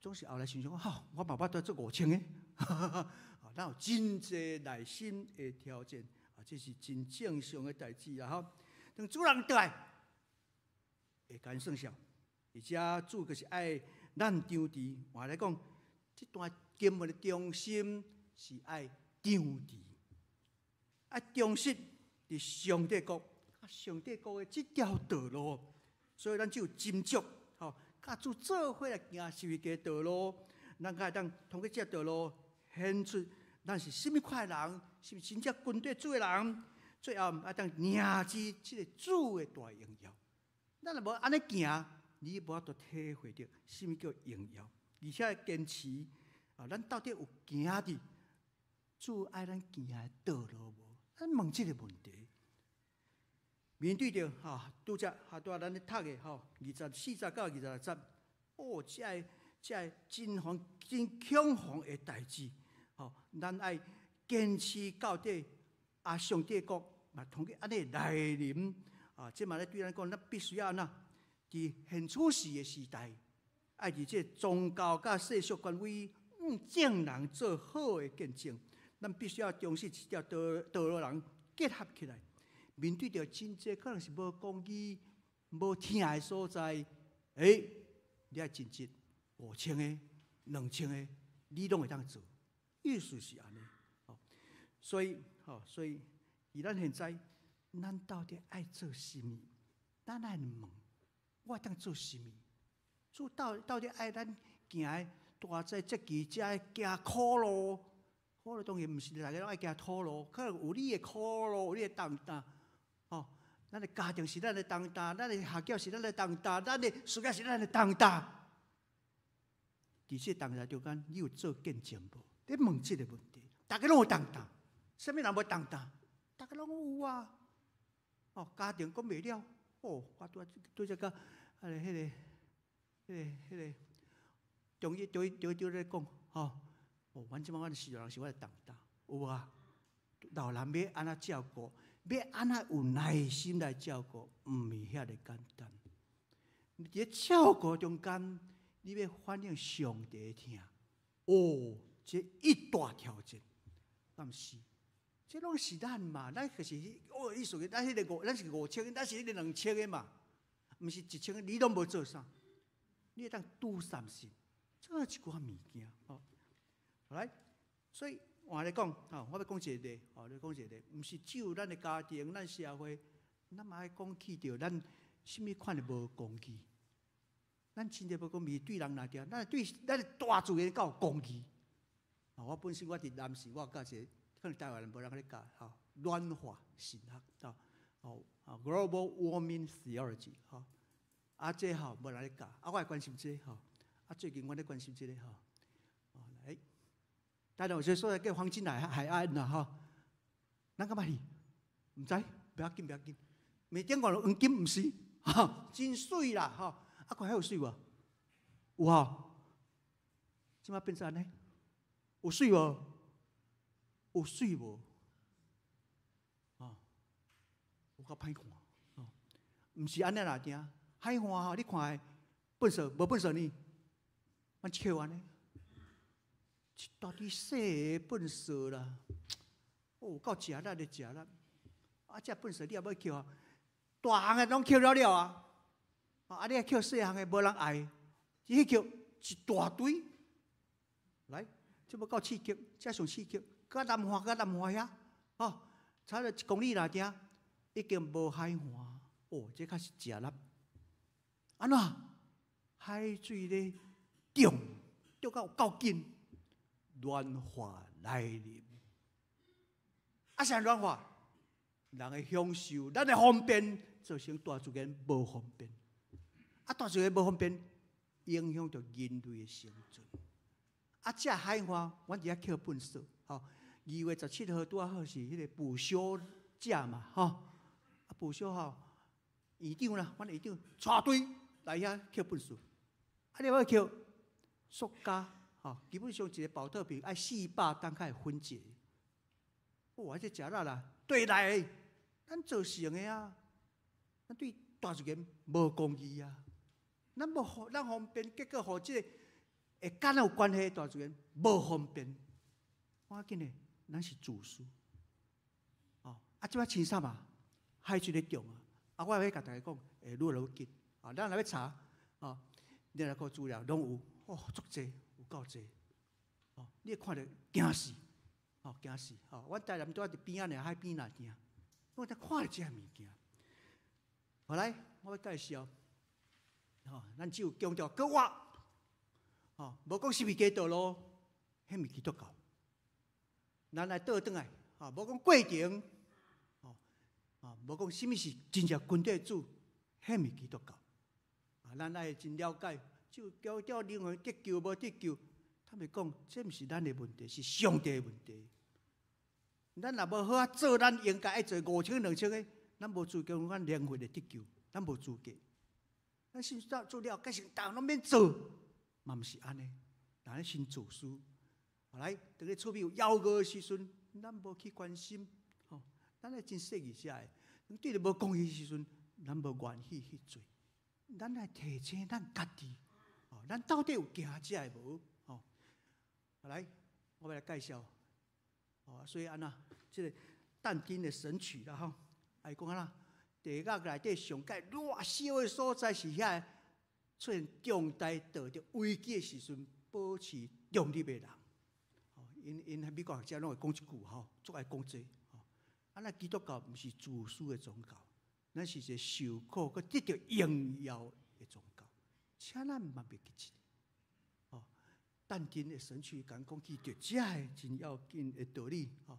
總是後來想想講，吼，我嘛捌拄做五千個。咱有真濟內心的挑戰，啊，這是真正常的代誌啊！吼，當主人倒來，會共𪜶算數，而且主就是愛咱張遲。換來講，這段經文的中心是愛張遲，愛忠實佇上帝國，啊，上帝國的這條道路，所以咱只有斟酌，吼，佮主做伙來行十字架道路，咱才會當通過這條道路顯出咱是啥物款的人，是毋是真正跟綴主的人？最後會當領受這個主的大榮耀。咱若無按呢行，你無法度體會著啥物叫榮耀，而且堅持啊，咱到底有行佇主愛咱行的道路無？咱問這個問題。面對著哈，拄才哈拄仔咱咧讀的吼，24節到26節，哦，這个這个真慌真恐慌的代誌，吼，咱愛堅持到底，啊，上帝國嘛通過按呢來臨，啊，這嘛咧對咱講，咱必須要按怎？佇現處世的時代，愛佇這宗教佮世俗權威，向眾人做好的見證，咱必須要忠實這條道道路人結合起來。面對著真濟可能是無公義、無疼的所在，欸，你愛盡職5000個、2000個，你攏會當做，意思是按呢。吼，所以，吼，所以，佇咱現在，咱到底愛做啥物？咱愛問，我會當做啥物？主到底愛咱行的大濟節期，才行苦路，苦路當然毋是大家攏愛行土路，可能有你的苦路，有你的重擔，吼，咱的家庭是咱的重擔，咱的學業是咱的重擔，咱的事業是咱的重擔。佇這個重擔中間，你有做見證無？你問這個問題，大家攏有重擔，啥物人無重擔？大家攏有啊。哦，家庭講袂了，哦，我拄拄才佮啊，彼個中醫中醫中醫咧講，吼，哦，阮這擺阮序大人是我的重擔，有無啊？老人欲按怎照顧，欲按怎有耐心來照顧，毋是遐爾簡單。佇咧照顧中間，你欲反映上帝的疼，哦，這一大挑戰，敢是？這攏是咱嘛？咱就是哦，意思咱彼個五，咱是五千，咱是彼個兩千个嘛，毋是一千个，你攏無做啥？你會當拄三心，這一寡物件，吼。來，所以換來講，吼，我欲講一個例，吼，你講一個例，毋是只有咱的家庭、咱社會，咱嘛愛講起著咱啥物款的無公義。咱真濟無公義對人來講，咱對咱的大自然夠有公義。啊，我本身我佇南勢，我教一個，可能台灣人無人咧教，吼，暖化神學，吼，哦，Global Warming Theology，吼，啊，這吼無人咧教，啊，我會關心這個，吼，啊，最近我咧關心這個，吼，哦，來，台灣有一個所在叫黃金海岸啦，吼，咱敢捌去？毋知，不要緊，不要緊，未見過黃金毋是，吼，真媠啦，吼，啊，看遐有媠無？有吼，這擺變做按呢？有媠無？有媠無？啊，有夠歹看，哦，毋是按呢啦，聽海岸吼，你看的垃圾無垃圾呢？阮笑按呢，一大堆細的垃圾啦，哦，夠食力的食力，啊，這垃圾你也欲抾啊？大項的攏抾了了啊，啊，你愛抾細項的無人愛，去抾一大堆，來，這欲夠刺激，這上刺激，佮南岸佮南岸遐，吼，差不多一公里內爾，已經無海岸，哦，這較是食力。按怎？海水咧漲，漲到有夠緊，暖化來臨。啊，啥暖化？人的享受，咱的方便，造成大自然無方便。啊，大自然無方便，影響著人類的生存。啊，這海岸，阮佇遐抾垃圾，吼。2月17號拄仔好是彼個補休假嘛，吼。啊，補休吼，院長啦，阮院長帶隊來遐抾垃圾。啊，你欲抾塑膠，吼，基本上一個寶特瓶愛400噸才會分解。哇，這食力啦，對來，咱造成的啊，咱對大自然無公義啊，咱無咱方便，結果予這個會佮咱有關係的大自然無方便。無要緊的，咱是自私。哦，啊，這擺穿啥嘛？海水咧漲啊！啊，我欲共大家講，會愈來愈緊。啊，咱若欲查，哦，聯合國資料攏有，哦，足濟，有夠濟。哦，你會看著驚死，哦，驚死！哦，阮台南拄仔佇邊仔爾海邊爾行，我才看著這物件。後來我欲介紹，吼，咱只有強調閣活，吼，無講十字架道路，彼毋是基督教。咱來倒轉來，吼，無講過程，吼，啊，無講啥物是真正跟綴主，彼毋是基督教。啊，咱愛真了解，就強調靈魂得救無得救，坦白講，這毋是咱的問題，是上帝的問題。咱若無好仔做，咱應該愛做五千兩千个，咱無資格講咱靈魂會得救，咱無資格。咱信主了，改成逐項攏免做，嘛毋是按呢。咱先自私。後來，當咧厝邊有枵餓的時陣，咱無去關心，吼，咱愛真細膩遮个。對著無公義的時陣，咱無願意去做。咱愛提醒咱家己，吼，咱到底有行這个無？吼，後來我欲來介紹，哦，所以按怎，這個但丁的神曲啦，吼，伊講按怎，地獄內底上蓋熱燒的所在是遐個出現重大道德危機的時陣，保持中立的人。𪜶𪜶美國學者攏會講這句吼，足愛講這吼。啊，咱基督教毋是自私的宗教，咱是一個受苦閣得著榮耀的宗教。請咱嘛袂記這個。吼，但丁的神曲共講起著遮个真要緊的道理吼。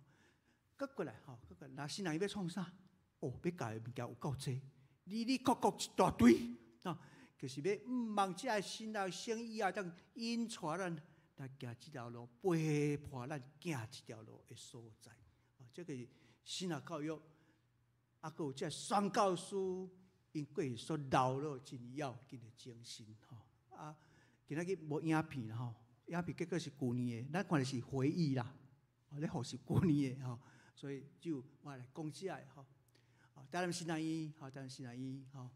閣過來吼，閣過來，若神學院欲創啥？哦，欲教的物件有夠濟，哩哩扣扣一大堆，吼，就是欲毋茫遮个神學生以後當引帶咱來行這條路，陪伴咱行這條路的所在。哦，這個是神學教育，啊，閣有這宣教師，𪜶過去所流露真要緊的精神，吼。啊，今仔日無影片啦，吼，影片結果是舊年的，咱看的是回憶啦，哦，咧復習舊年的吼，所以就我來講這個吼。台南神學院，吼，台南神學院，吼，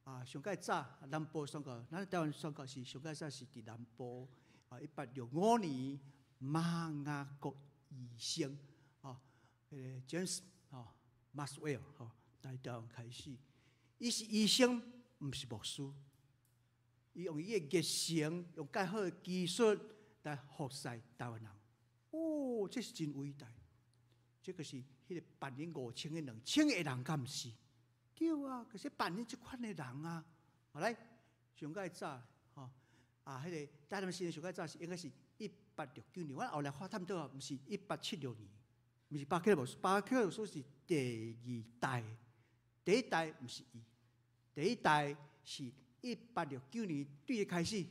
啊，上蓋早南部宣教，咱台灣宣教是上蓋早是佇南部，啊，1865年馬雅各醫生，吼，彼個 James，吼，Maxwell，吼，來台灣開始，伊是醫生，毋是牧師，伊用伊的熱誠，用較好的技術來服侍台灣人，哦，這是真偉大。這個是彼個扮演5000個、2000個人，敢毋是？對啊，可是扮演這款的人啊。好來，上蓋早吼，啊，彼個台南市上蓋早是應該是1869年，我後來發探討，毋是1876年，毋是巴克勒牧師，巴克勒牧師是第二代，第一代毋是伊，第一代是一八六九年對開始，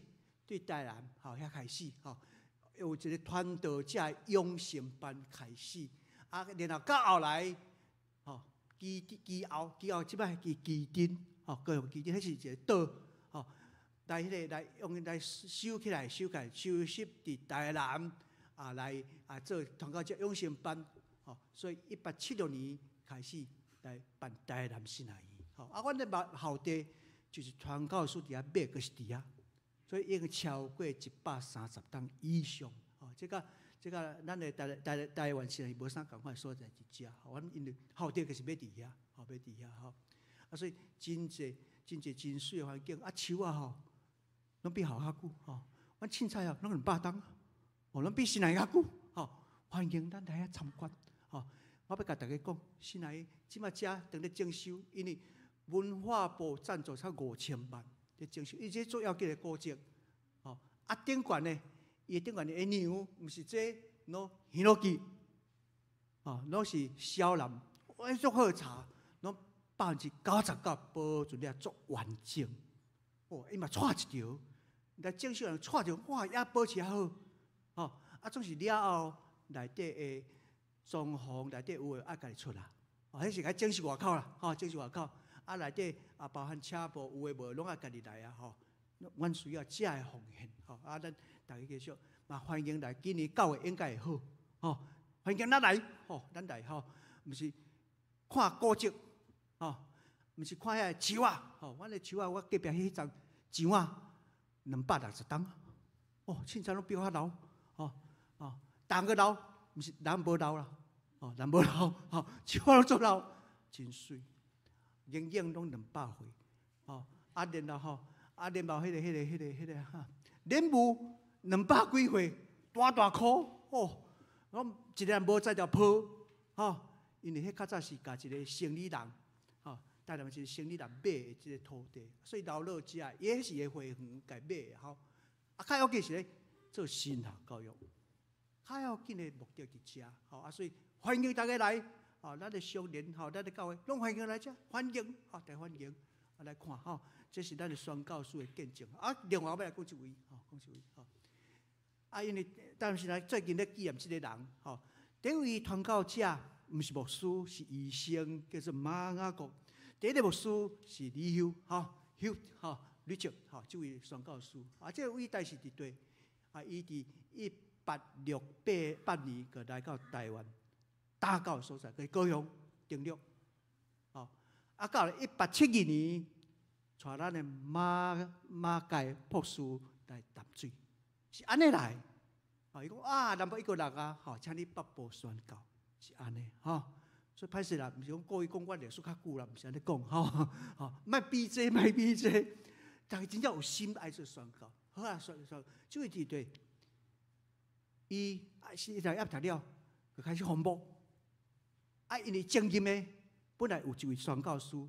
對台南吼遐開始吼，有一個傳道者養成班開始。啊，然後到後來，吼，基基後基後，這擺叫旗津，吼，高雄旗津，彼是一個島，吼，來彼個來用來收起來，收起來，收拾佇台南，啊，來啊做傳教者養成班，吼，所以1876年開始來辦台南神學院，吼，啊，阮的校地就是傳教士佇遐買，閣是佇遐，所以已經超過130棟以上，吼，這個。這個咱的台灣神學院無啥仝款所在佇遮，阮因為校地就是買佇遐，吼買佇遐吼，啊所以真濟真濟真媠的環境，啊樹仔吼，攏比學校較久吼，阮凊彩哦，攏200冬，哦，攏比神學院較久，吼，歡迎咱來遐參觀，吼，我欲共大家講，神學院這馬遮當咧整修，因為文化部贊助才5000萬咧整修，伊這足要緊的古蹟，吼，啊頂懸呢？伊頂懸的梁，毋是這攏ヒノキ，哦，攏是小楠，哎，足好查，攏99%保存了足完整。哦，伊嘛掣一條，來整修人掣一條，哇，也保持較好，吼，啊，總是了後內底的裝潢內底有的愛家己出啦，哦，彼是愛整修外口啦，吼，整修外口，啊，內底啊包含車布有的無的攏愛家己來啊，吼。阮需要遮个奉獻，吼，啊，咱逐家繼續嘛歡迎來，今年九月應該會好，吼，歡迎咱來，吼，咱來吼，毋是看古蹟，吼，毋是看遐個樹仔，吼，阮的樹仔，我隔壁彼層樹仔260冬，哦，凊彩攏比我較老，吼，哦，人閣老，毋是人無老啦，哦，人無老，吼，樹仔攏足老，真媠，營養攏200歲，吼，啊，然後吼。啊，然後彼個哈，蓮霧200幾歲，大大棵，哦，我一個人無摘就抱，吼，因為彼較早是共一個生理人，吼，台南一個生理人買的這個土地，所以留落遮，也是個花園共買的吼。啊，較要緊是咧做神學教育，較要緊的目的佇遮，吼啊，所以歡迎大家來，吼，咱的相連，吼，咱的教會攏歡迎來遮，歡迎，吼，大歡迎，啊來看，吼。這是咱的宣教師的見證啊！另外，我欲來講一位，吼，講一位，吼。啊，因為但是來最近咧紀念這個人，吼，第一位傳教者毋是牧師，是醫生，叫做馬雅各。第一個牧師是李休，吼，休，吼，呂捷，吼，這位宣教師。啊，這個偉大是佇佗，啊，伊佇1868年就來到台灣，大教所在，佇高雄登陸，吼，啊，到了1872年。帶咱的馬馬偕博士來淡水，是按呢來。哦，伊講啊，南部一個人啊，吼，請你北部宣教，是按呢，吼。所以歹勢啦，毋是講故意講我歷史較久啦，毋是按呢講，吼，吼，莫比這，莫比這，逐家真正有心愛做宣教，好啊，宣宣，這位佇佗，伊啊是一台讀了，就開始訪牧。啊，因為前任的本來有一位宣教師，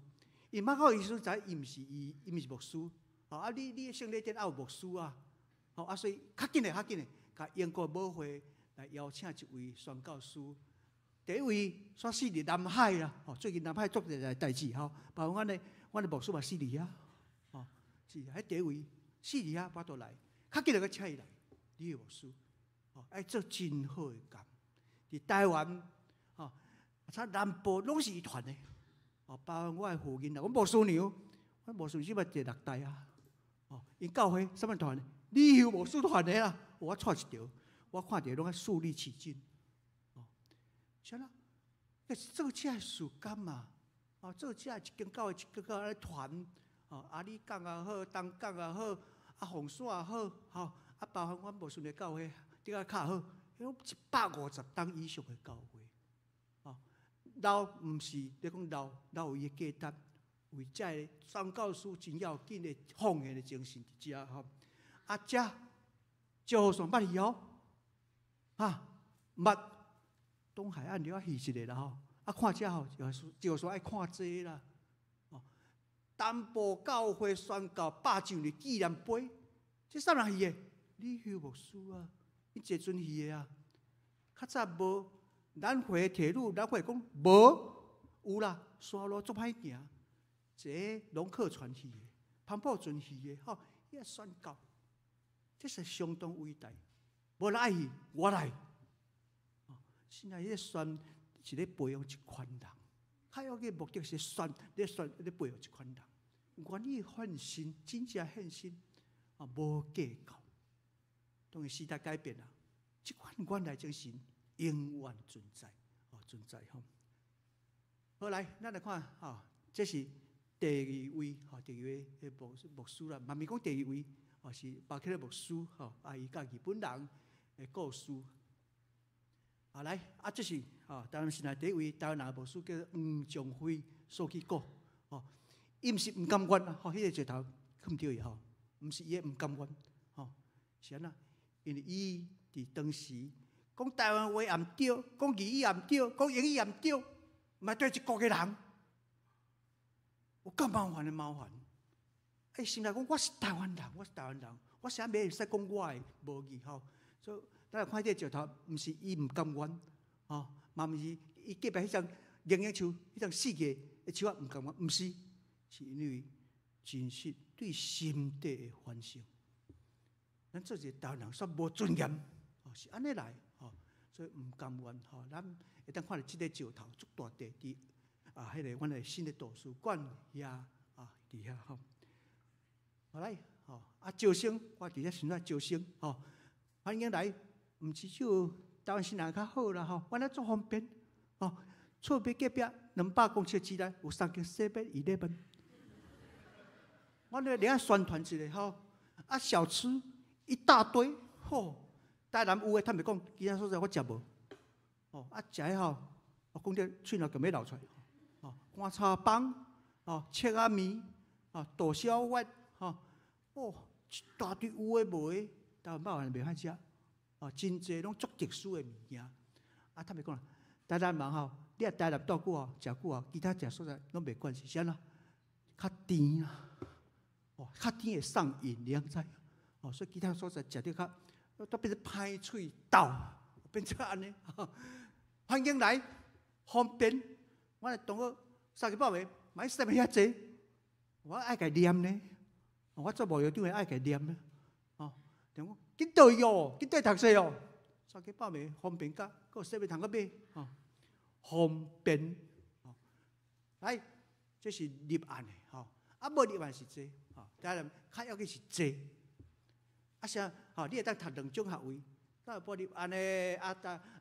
伊馬可醫師知伊毋是伊，伊毋是牧師。吼啊，你聖禮典猶有牧師啊，吼啊，所以較緊的較緊的，共英國母會來邀請一位宣教師。第一位煞死佇南海啦，吼，最近南海做一個代誌吼，包括阮的牧師嘛死佇遐，吼，是彼第一位死佇遐，巴肚來，較緊的閣請伊來，李牧師，吼，愛做真好的工。佇台灣，吼，啊，南部攏是伊傳的，哦，包括我的父親啦，阮牧師娘，阮牧師娘這擺第六代啊，哦，𪜶教會啥物傳？李秀牧師傳的啦，我錯一條，我看著攏愛肅立起敬。啥啦？這是做這個事工嘛？哦，做這一間教會一間教會傳，哦，阿里港也好，東港也好，啊，鳳山也好，吼，啊，包含阮牧師的教會，這個較好，彼150冬以上的教會，哦，老毋是你講老，老有伊的價值，為這個宣教師真要緊的奉獻的精神佇遮吼。啊，遮石虎線捌去哦，哈，捌。東海岸你要去一下啦吼，啊看這吼，就是說愛看這啦。哦，南部教會宣教100週年紀念碑，這啥人去的？李秀牧師啊，伊坐船去的啊。較早無南迴鐵路，南迴講無有啦，山路足歹行，坐龍客船去的，帆布船去的，吼，伊宣教，這是相當偉大。無人愛去，我來。現在彼個宣是咧培養一群人，較要緊目的是宣咧宣咧培養一群人，願意獻身，真正獻身啊，無計較。當然時代改變啦，這款原來精神永遠存在，哦，存在吼。好來，咱來看吼，這是第二位吼，第二位的牧師啦，嘛毋是講第二位，哦，是巴克勒牧師吼，啊，伊佮日本人的故事。啊，來，啊，這是吼，台灣現在第一位台灣人牧師叫黃長輝書記哥，吼，伊毋是毋甘願啊，吼，彼個石頭囥著伊吼，毋是伊的毋甘願，吼，是按怎？因為伊佇當時講台灣話也毋對，講義語也毋對，講英語也毋對，嘛對一國的人，有夠麻煩的麻煩。欸，心內講我是台灣人，我是台灣人，我啥物會使講我的母語吼？所以咱來看這個石頭，毋是伊毋甘願，吼，嘛毋是伊隔壁彼種鷹仔樹，彼種四個的樹仔毋甘願，毋是，是因為真實對心底的反省。咱做一個台灣人，煞無尊嚴，哦，是按呢來，吼，所以毋甘願，吼，咱會當看著這個石頭足大塊佇啊，彼個阮的新的圖書館遐啊，佇遐吼。好來，吼，啊，招生，我佇遮想怎招生，吼，歡迎來，毋是只有台灣新人較好啦，吼，阮咧足方便，吼，厝邊隔壁200公尺之內有三間 7-Eleven，阮咧另宣傳一下吼，啊，小吃一大堆，吼，台南有的坦白講，其他所在我食無，吼，啊，食的吼，我講這喙瀾共欲流出來，吼，乾炒枋，吼，切仔麵，吼，豆小丸，吼，哦，一大堆有的無的，台灣肉圓袂歹食，哦，真濟攏足特殊的物件，啊，坦白講啦，台南人吼，你若台南蹛久吼，食久吼，其他食所在攏袂慣，是按怎？較甜啊，哦，較甜會上癮，你知？哦，所以其他所在食得較，都變成歹喙斗，變做按呢。歡迎來，方便。我的同學三更半暝買啥物遐濟，我愛共念呢。我做牧長的愛共念呢。哦，講緊倒去哦，緊倒去讀冊哦。三更半暝方便甲，閣有啥物通閣買？哦，方便。哦，來，這是入案的，吼。啊，無入案是這，吼。當然較要緊是這。啊，啥？吼，你會當讀兩種學位，啊，無入案的，啊，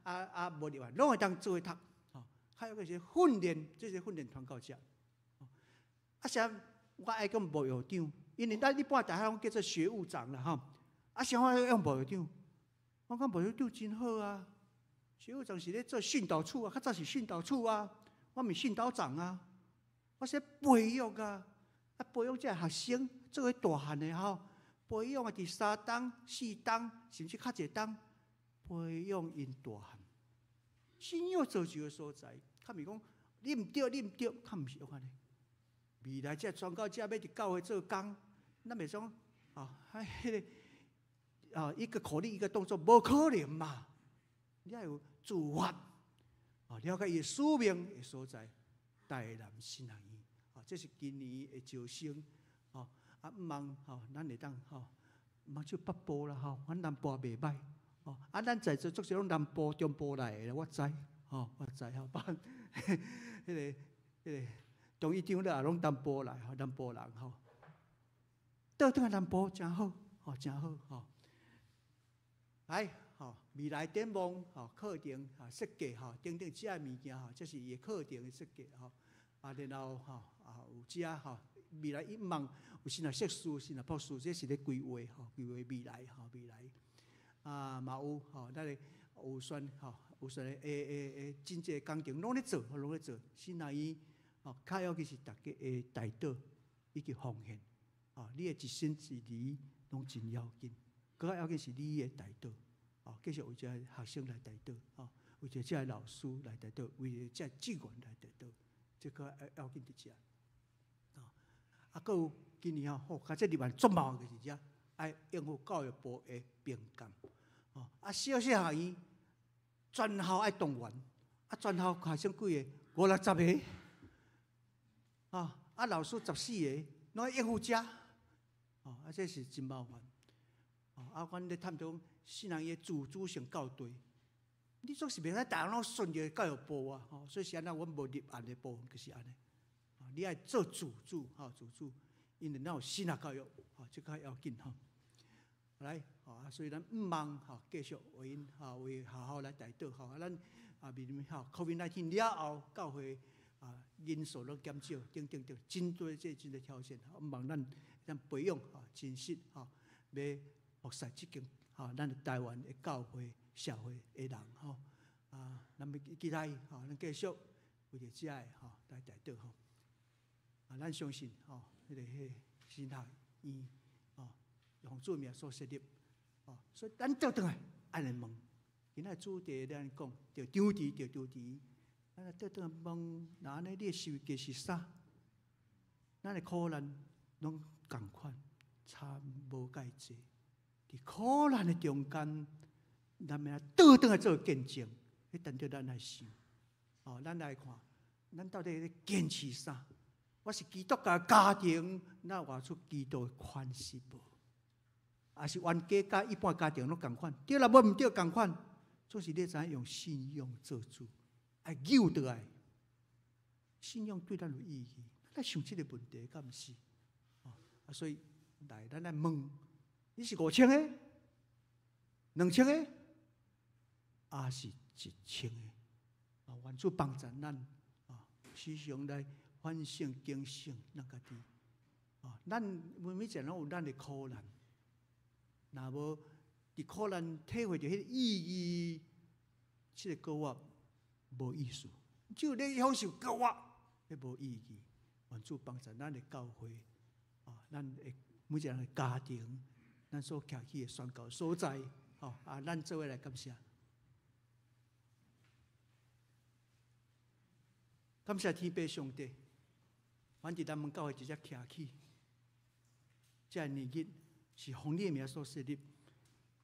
啊啊無入案，攏會當做伙讀。吼，較要緊是訓練，這是訓練傳教者。啊，啥？我愛講牧校長，因為咱一般大學攏叫做學務長啦，吼。啊，啥我愛用牧校長？我講牧校長真好啊，學務長是咧做訓導處啊，較早是訓導處啊，我毋是訓導長啊，我是培育啊，啊培育這學生做伙大漢的吼，培養啊，佇三冬、四冬，甚至較濟冬，培養𪜶大漢。信仰造就的所在，較毋是講你毋對，你毋對，較毋是按呢。未來這傳教者欲佇教會做工，咱袂講啊，彼個啊，一個口令一個動作，無可能嘛。你愛有自發，啊，了解伊的使命的所在，台南神學院，啊，這是今年的招生，吼，啊，毋望吼，咱會當吼，毋就北部啦吼，阮南部也袂䆀，吼，啊，咱在座足濟攏南部、中部來的，我知，吼，我知吼，包括彼個中醫長了也攏南部來，吼，南部人吼，倒轉來南部誠好，吼，誠好，吼，來，吼，未來展望，吼，課程，吼，設計，吼，等等這个物件，吼，這是伊的課程的設計，吼，啊，然後，吼，啊，有遮，吼，未來伊望有神學碩士、神學博士，這是咧規劃，吼，規劃未來，吼，未來，啊，嘛有，吼，咱的有選，吼，有選的會真濟工程攏咧做，攏咧做，神學院，吼，較要緊是大家的代禱以及奉獻，吼，你的一心一意攏真要緊，閣較要緊是你的代禱。哦，繼續為這學生來代禱，吼，為著這老師來代禱，為著這職員來代禱，這個要緊佇遮。啊，閣有今年吼，吼，較這入來足麻煩就是遮，愛應付教育部的評鑑。哦，啊，小小學院全校愛動員，啊，全校學生幾个？五六十个，啊，啊，老師14个，攏愛應付遮，哦，啊，這是真麻煩。哦，啊，阮咧探討神學院的自主性較低，你總是袂使逐項攏順著教育部啊，吼，所以是按怎，阮無立案的部分就是按呢。你愛做自主，吼，自主，因為咱有神學教育，吼，這較要緊吼。來，吼，啊，所以咱毋望吼，繼續為𪜶吼，為學校來代禱吼，啊，咱啊面臨吼 COVID-19 了後，教會啊人數攏減少，等等等，真多這真濟挑戰，毋望咱咱培養吼真實吼，欲服侍這間吼，咱台灣的教會社會的人吼，啊，咱欲期待吼，咱繼續為著這个吼來代禱吼。啊，咱相信吼，彼個神學院吼，用主名所設立，吼，所以咱倒轉來按呢問，今仔主題咱講，著張持，著張持，咱來倒轉來問，若按呢，你的十字架是啥？咱的苦難攏仝款，差無介濟。佇苦難的中間，咱欲倒轉來做見證，彼等著咱來想。哦，咱來看，咱到底咧堅持啥？我是基督教家庭，咱活出基督的款式無？抑是冤家佮一般家庭攏仝款？對啦，無毋對仝款，總是你知影用信仰做主，愛扭倒來。信仰對咱有意義，咱來想這个問題，敢毋是？啊，所以來，咱來問，你是5000个、2000个，抑是1000个？啊，願主幫助咱啊，時常來反省、警醒咱家己。啊，咱每每一個人攏有咱的苦難，若無佇苦難體會著彼個意義，這个過活無意思。只有你享受過活，彼無意義。願主幫助咱的教會，啊，咱的每一個人的家庭，咱所徛起的宣教所在，吼啊，咱做伙來感謝。感謝天父上帝，阮佇南門教會一直徛起，這年日是奉你的名所設立，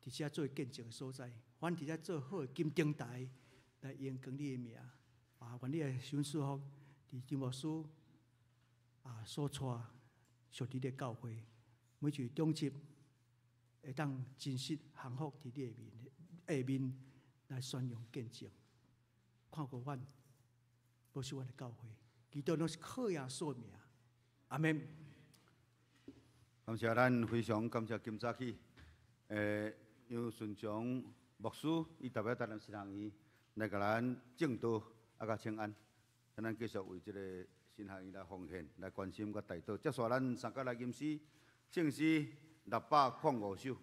佇遮做見證的所在。阮佇遮做好的金燈台，來榮光你的名。啊，願你的賞賜福，佇張牧師啊所帶屬你的教會，每一位長執會當真實降服佇你的面下面來宣揚見證，看顧阮。保守阮的教會，祈禱攏是靠耶穌名，阿們。感謝咱非常感謝今早起，楊順祥牧師伊代表台南神學院來共咱證道啊，佮請安，請咱繼續為這個神學院來奉獻、來關心佮代禱。接續咱三角來吟詩，聖詩605首，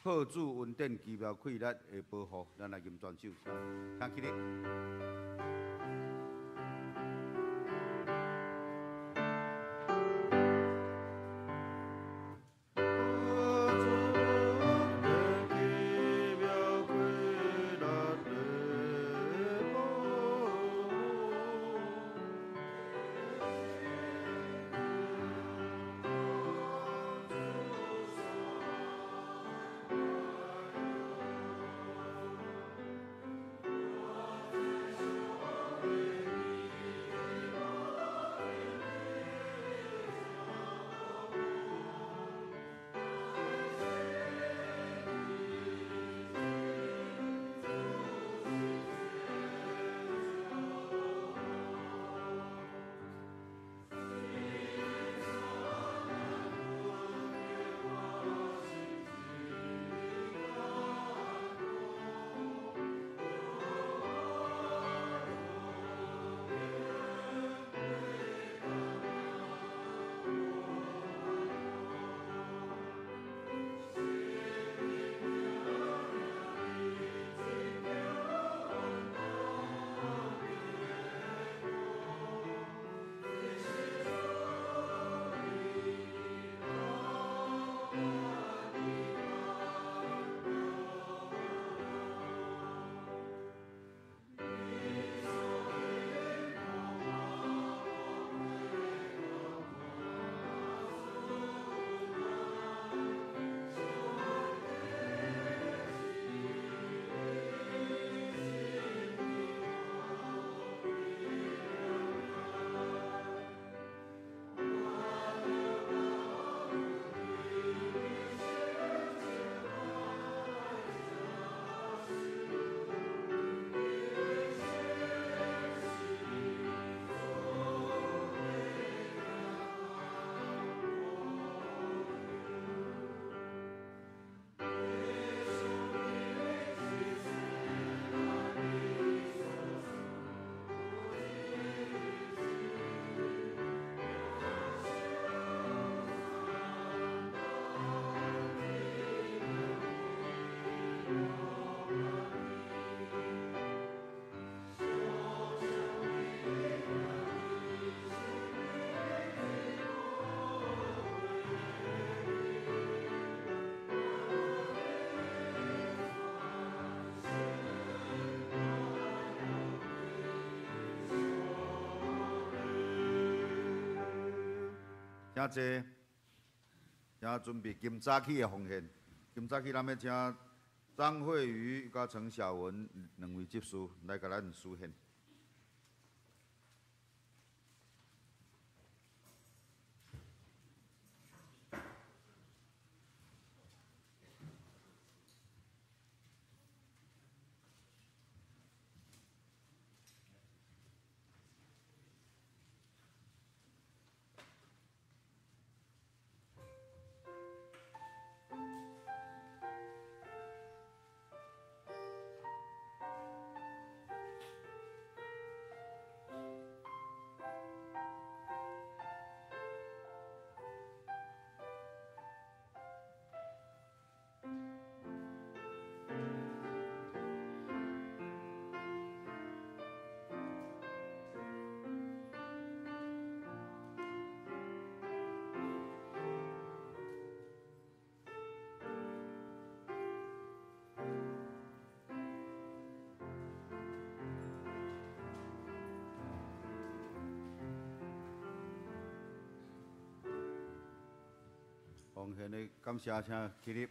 靠主恩典奇妙氣力的保護，咱來吟全首，請起立。請坐，請準備今早起的奉獻。今早起咱欲請張惠瑜佮陳小文兩位執事來共咱司獻。奉獻的感謝，請起立。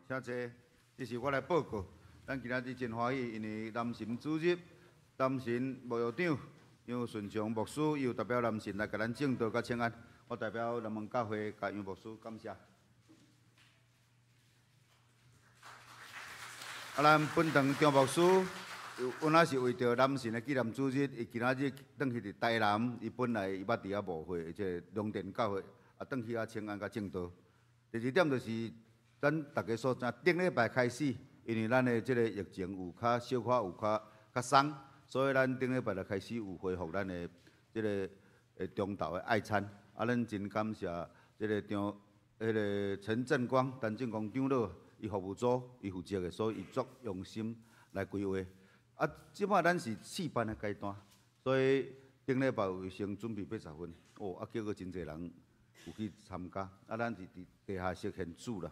請坐，這是我來報告。咱今仔日真歡喜，因為南神主日，南神牧長楊順祥牧師又代表南神來共咱證道佮請安。我代表南門教會共楊牧師感謝。啊，咱本堂張牧師，本來是為著南神的紀念主日，伊今仔日轉去佇台南，伊本來伊捌佇遐牧會，這個龍田教會，啊，轉去遐請安佮證道。第二點就是。咱逐家所知，頂禮拜開始，因為咱的這個疫情有較小可有較較鬆，所以咱頂禮拜就開始有恢復咱的這個中晝的愛餐。啊，咱真感謝這個張、彼個陳振光、陳振光長老，伊服務組伊負責的，所以伊足用心來規劃。啊，這擺咱是試辦的階段，所以頂禮拜有先準備80份，哦，啊，結果真濟人有去參加。啊，咱是佇地下室現煮啦。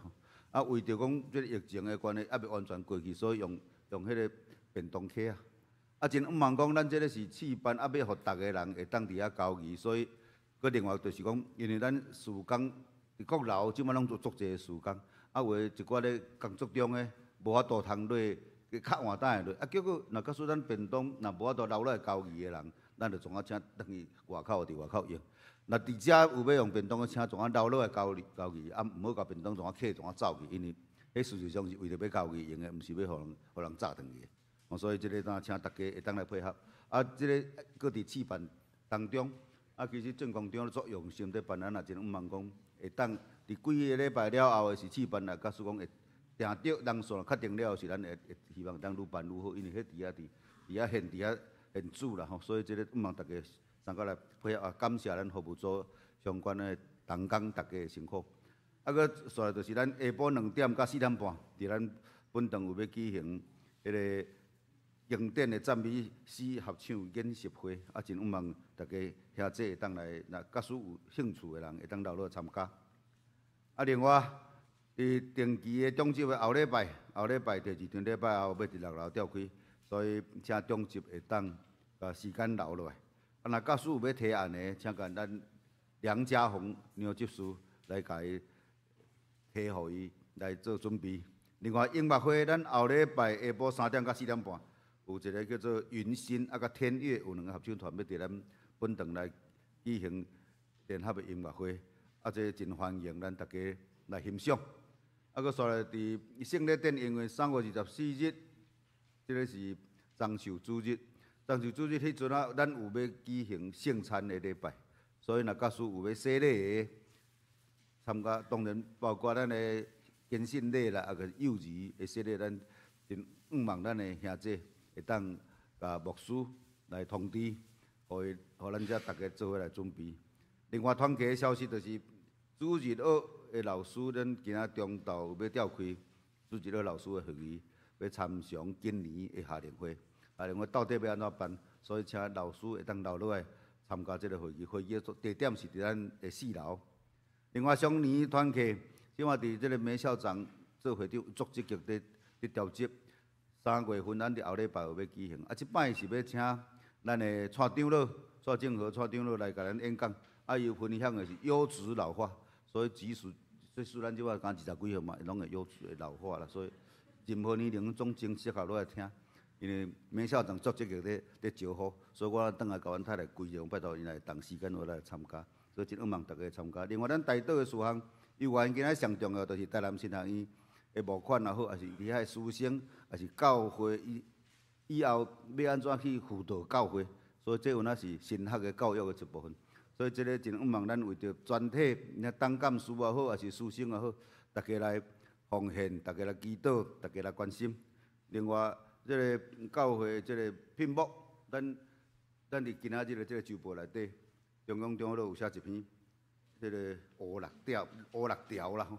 啊，為著講這個疫情的關係，猶未完全過去，所以用用彼個便當客啊。啊，真向望講，咱這個是試辦，啊，欲予逐个人會當佇遐交誼，所以，閣另外就是講，因為咱事工佇閣樓這擺攏做足濟事工，啊，有的一寡咧工作中的無法度通落較晚等會落，啊，結果若假使咱便當若無法度留落來交誼的人，咱就創啊請轉去外口佇外口用。若佇遮有欲用便當的，請創啊留落來交交誼，啊，毋好共便當創啊客創啊走去，因為彼事實上是為著欲交誼用的，毋是欲予人予人炸轉去的。哦，所以這个當請大家會當來配合。啊，這个閣佇試辦當中，啊，其實鄭公長足用心佇辦，咱也真向望講會當佇幾个禮拜了後的是試辦，若假使講會定著人數確定了後，是咱會會希望當愈辦愈好，因為彼佇遐佇佇遐現佇遐現煮啦吼，所以這个向望大家。相佮來配合啊！感謝咱服務組相關的同工逐家的辛苦。啊，閣紲來就是咱下晡2點到4點半，佇咱本堂有欲舉行彼个經典的讚美詩合唱研習會，啊，真向望逐家兄姊會當來，若假使有興趣的人會當留落參加。啊，另外佇定期的長執的後禮拜，後禮拜第二場禮拜後欲佇6樓召開，所以請長執會當共時間留落來。啊，若假使有欲提案的，請共咱梁家宏梁執事來共伊提予伊來做準備。另外，音樂會咱後禮拜下晡3點到4點半，有一个叫做雲心啊，佮天樂有兩个合唱團欲佇咱本堂來舉行聯合的音樂會，啊，這真歡迎咱逐家來欣賞。啊，閣紲來佇聖禮典，因為3月24日，這个是樟樹主日。樟樹主日彼陣啊，咱有欲舉行聖餐的禮拜，所以若假使有欲洗禮的參加，當然包括咱的堅信禮啦，抑閣幼兒的洗禮，咱真向望咱的兄姐會當共牧師來通知，予伊，予咱遮逐家做伙來準備。另外，團契的消息就是主日學的老師，咱今仔中晝欲召開主日學老師的會議，欲參詳今年的夏令會。夏令會到底欲按怎辦？所以請老師會當留落來參加這个會議。會議的地點是佇咱的四樓。另外，雙年團契，這馬佇這个梅校長做會長，足積極佇佇調節。3月份，咱佇後禮拜有欲舉行。啊，這擺是欲請咱的蔡長老、蔡正和蔡長老來共咱演講。啊，伊分享的是優質老化，所以即使咱這擺敢20幾歲嘛，攏會優質會老化啦。所以任何年齡總真適合落來聽。因為梅校長足積極佇佇招呼，所以我轉來共阮太太規劃，拜託𪜶來同時間我來參加，所以真向望大家參加。另外，咱台島的事項，幼兒園今仔上重要就是台南神學院的募款也好，抑是佇遐的師生，抑是教會以以後欲按怎去輔導教會，所以這有影是神學的教育的一部分。所以這个真向望咱為著全體，你董監事也好，抑是師生也好，大家來奉獻，大家來祈禱，大家來關心。另外，這个教會這个聘牧，咱咱佇今仔日的這个週報內底，中央長老有寫一篇，這个烏六條烏六條啦吼。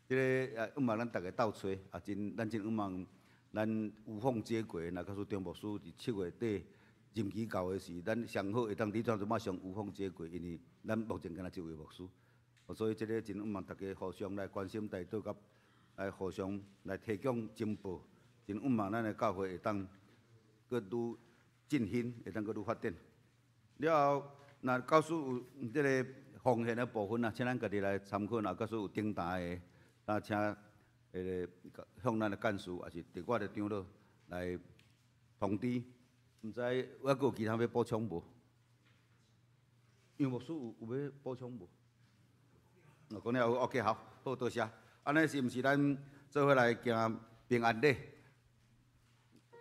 這个啊，向望咱逐家鬥揣，啊真咱真向望咱無縫接軌。若假使張牧師佇7月底任期到的時，咱上好會當佇當陣馬上無縫接軌，因為咱目前敢若這位牧師，所以這个真向望逐家互相來關心代禱，佮來互相來提供情報。真向望咱的教會會當閣愈振興，會當閣愈發展。了後，若教師有這个奉獻的部分啊，請咱家己來參考。若假使有頂台的，啊，請彼个向咱的幹事，抑是佇我的長老來通知。毋知我閣有其他欲補充無？楊牧師有有欲補充無？哦，講了 OK，好，好多謝。按呢是毋是咱做伙來行平安禮？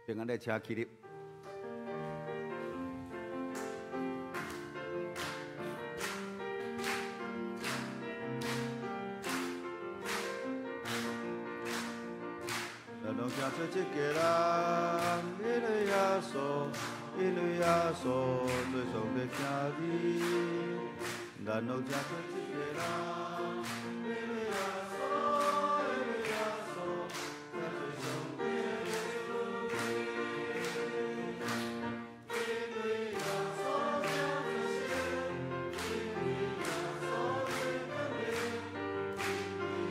平安禮，請起立。咱攏行做一个人，因為耶穌，因為耶穌做上帝囝兒。咱攏行做一个人，因為耶穌，因為耶穌做上帝的子民。因為耶穌行做神，因為耶穌做光明，因為耶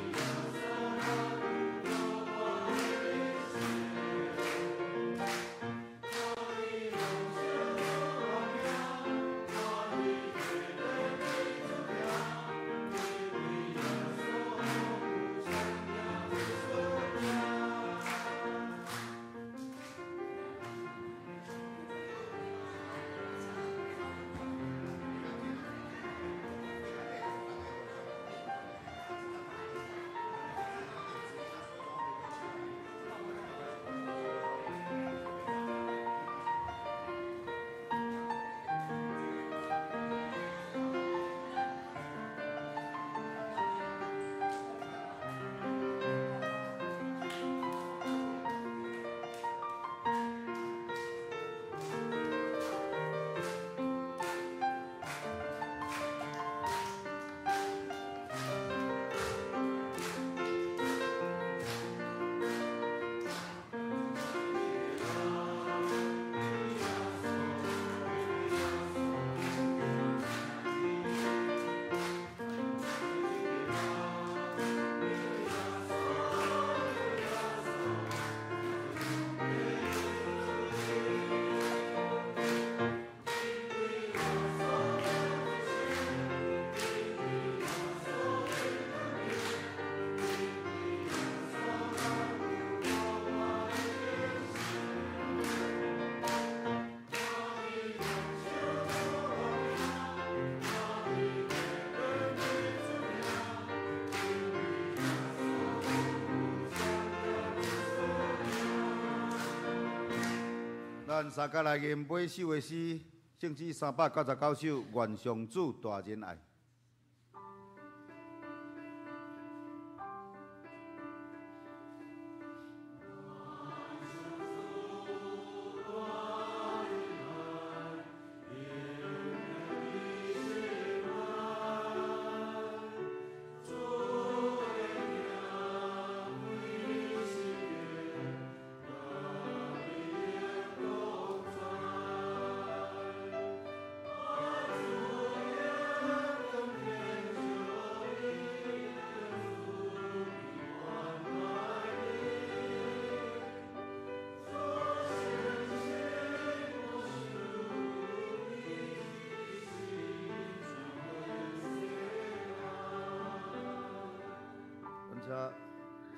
穌來救我的心。我以用手我命，我以血淚的主因為耶穌有生命的出咱三甲來吟尾首的詩，聖詩399首，願上主大仁愛。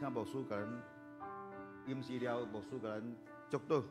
請牧師共咱飲食了，牧師共咱祝禱。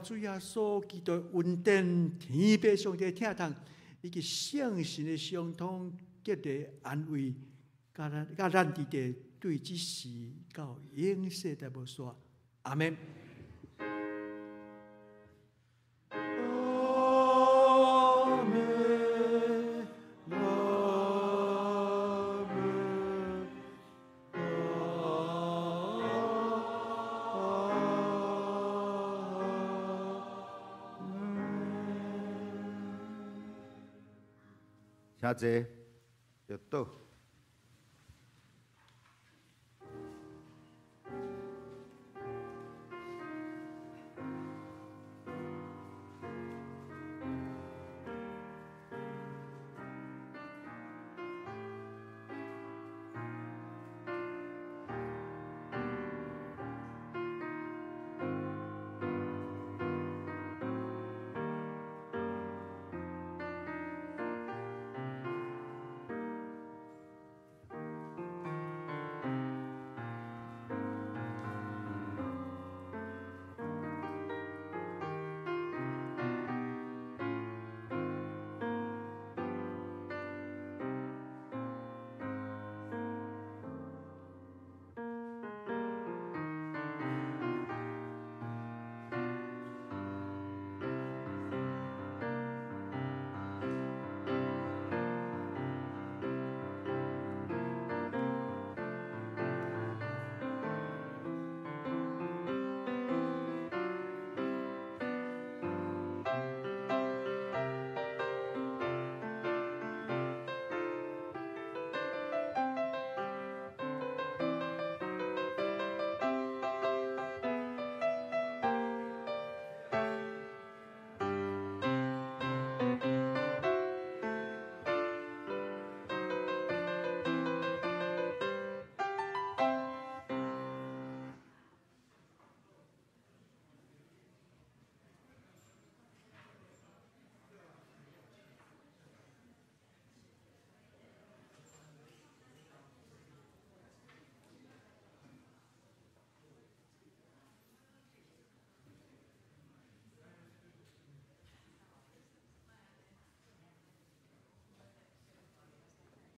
主耶穌基督恩典、天父上帝疼痛，以及聖神的相通、激勵、安慰，佮咱佇佇對這時到永世代無煞。阿們。阿們，阿們。請坐，就倒。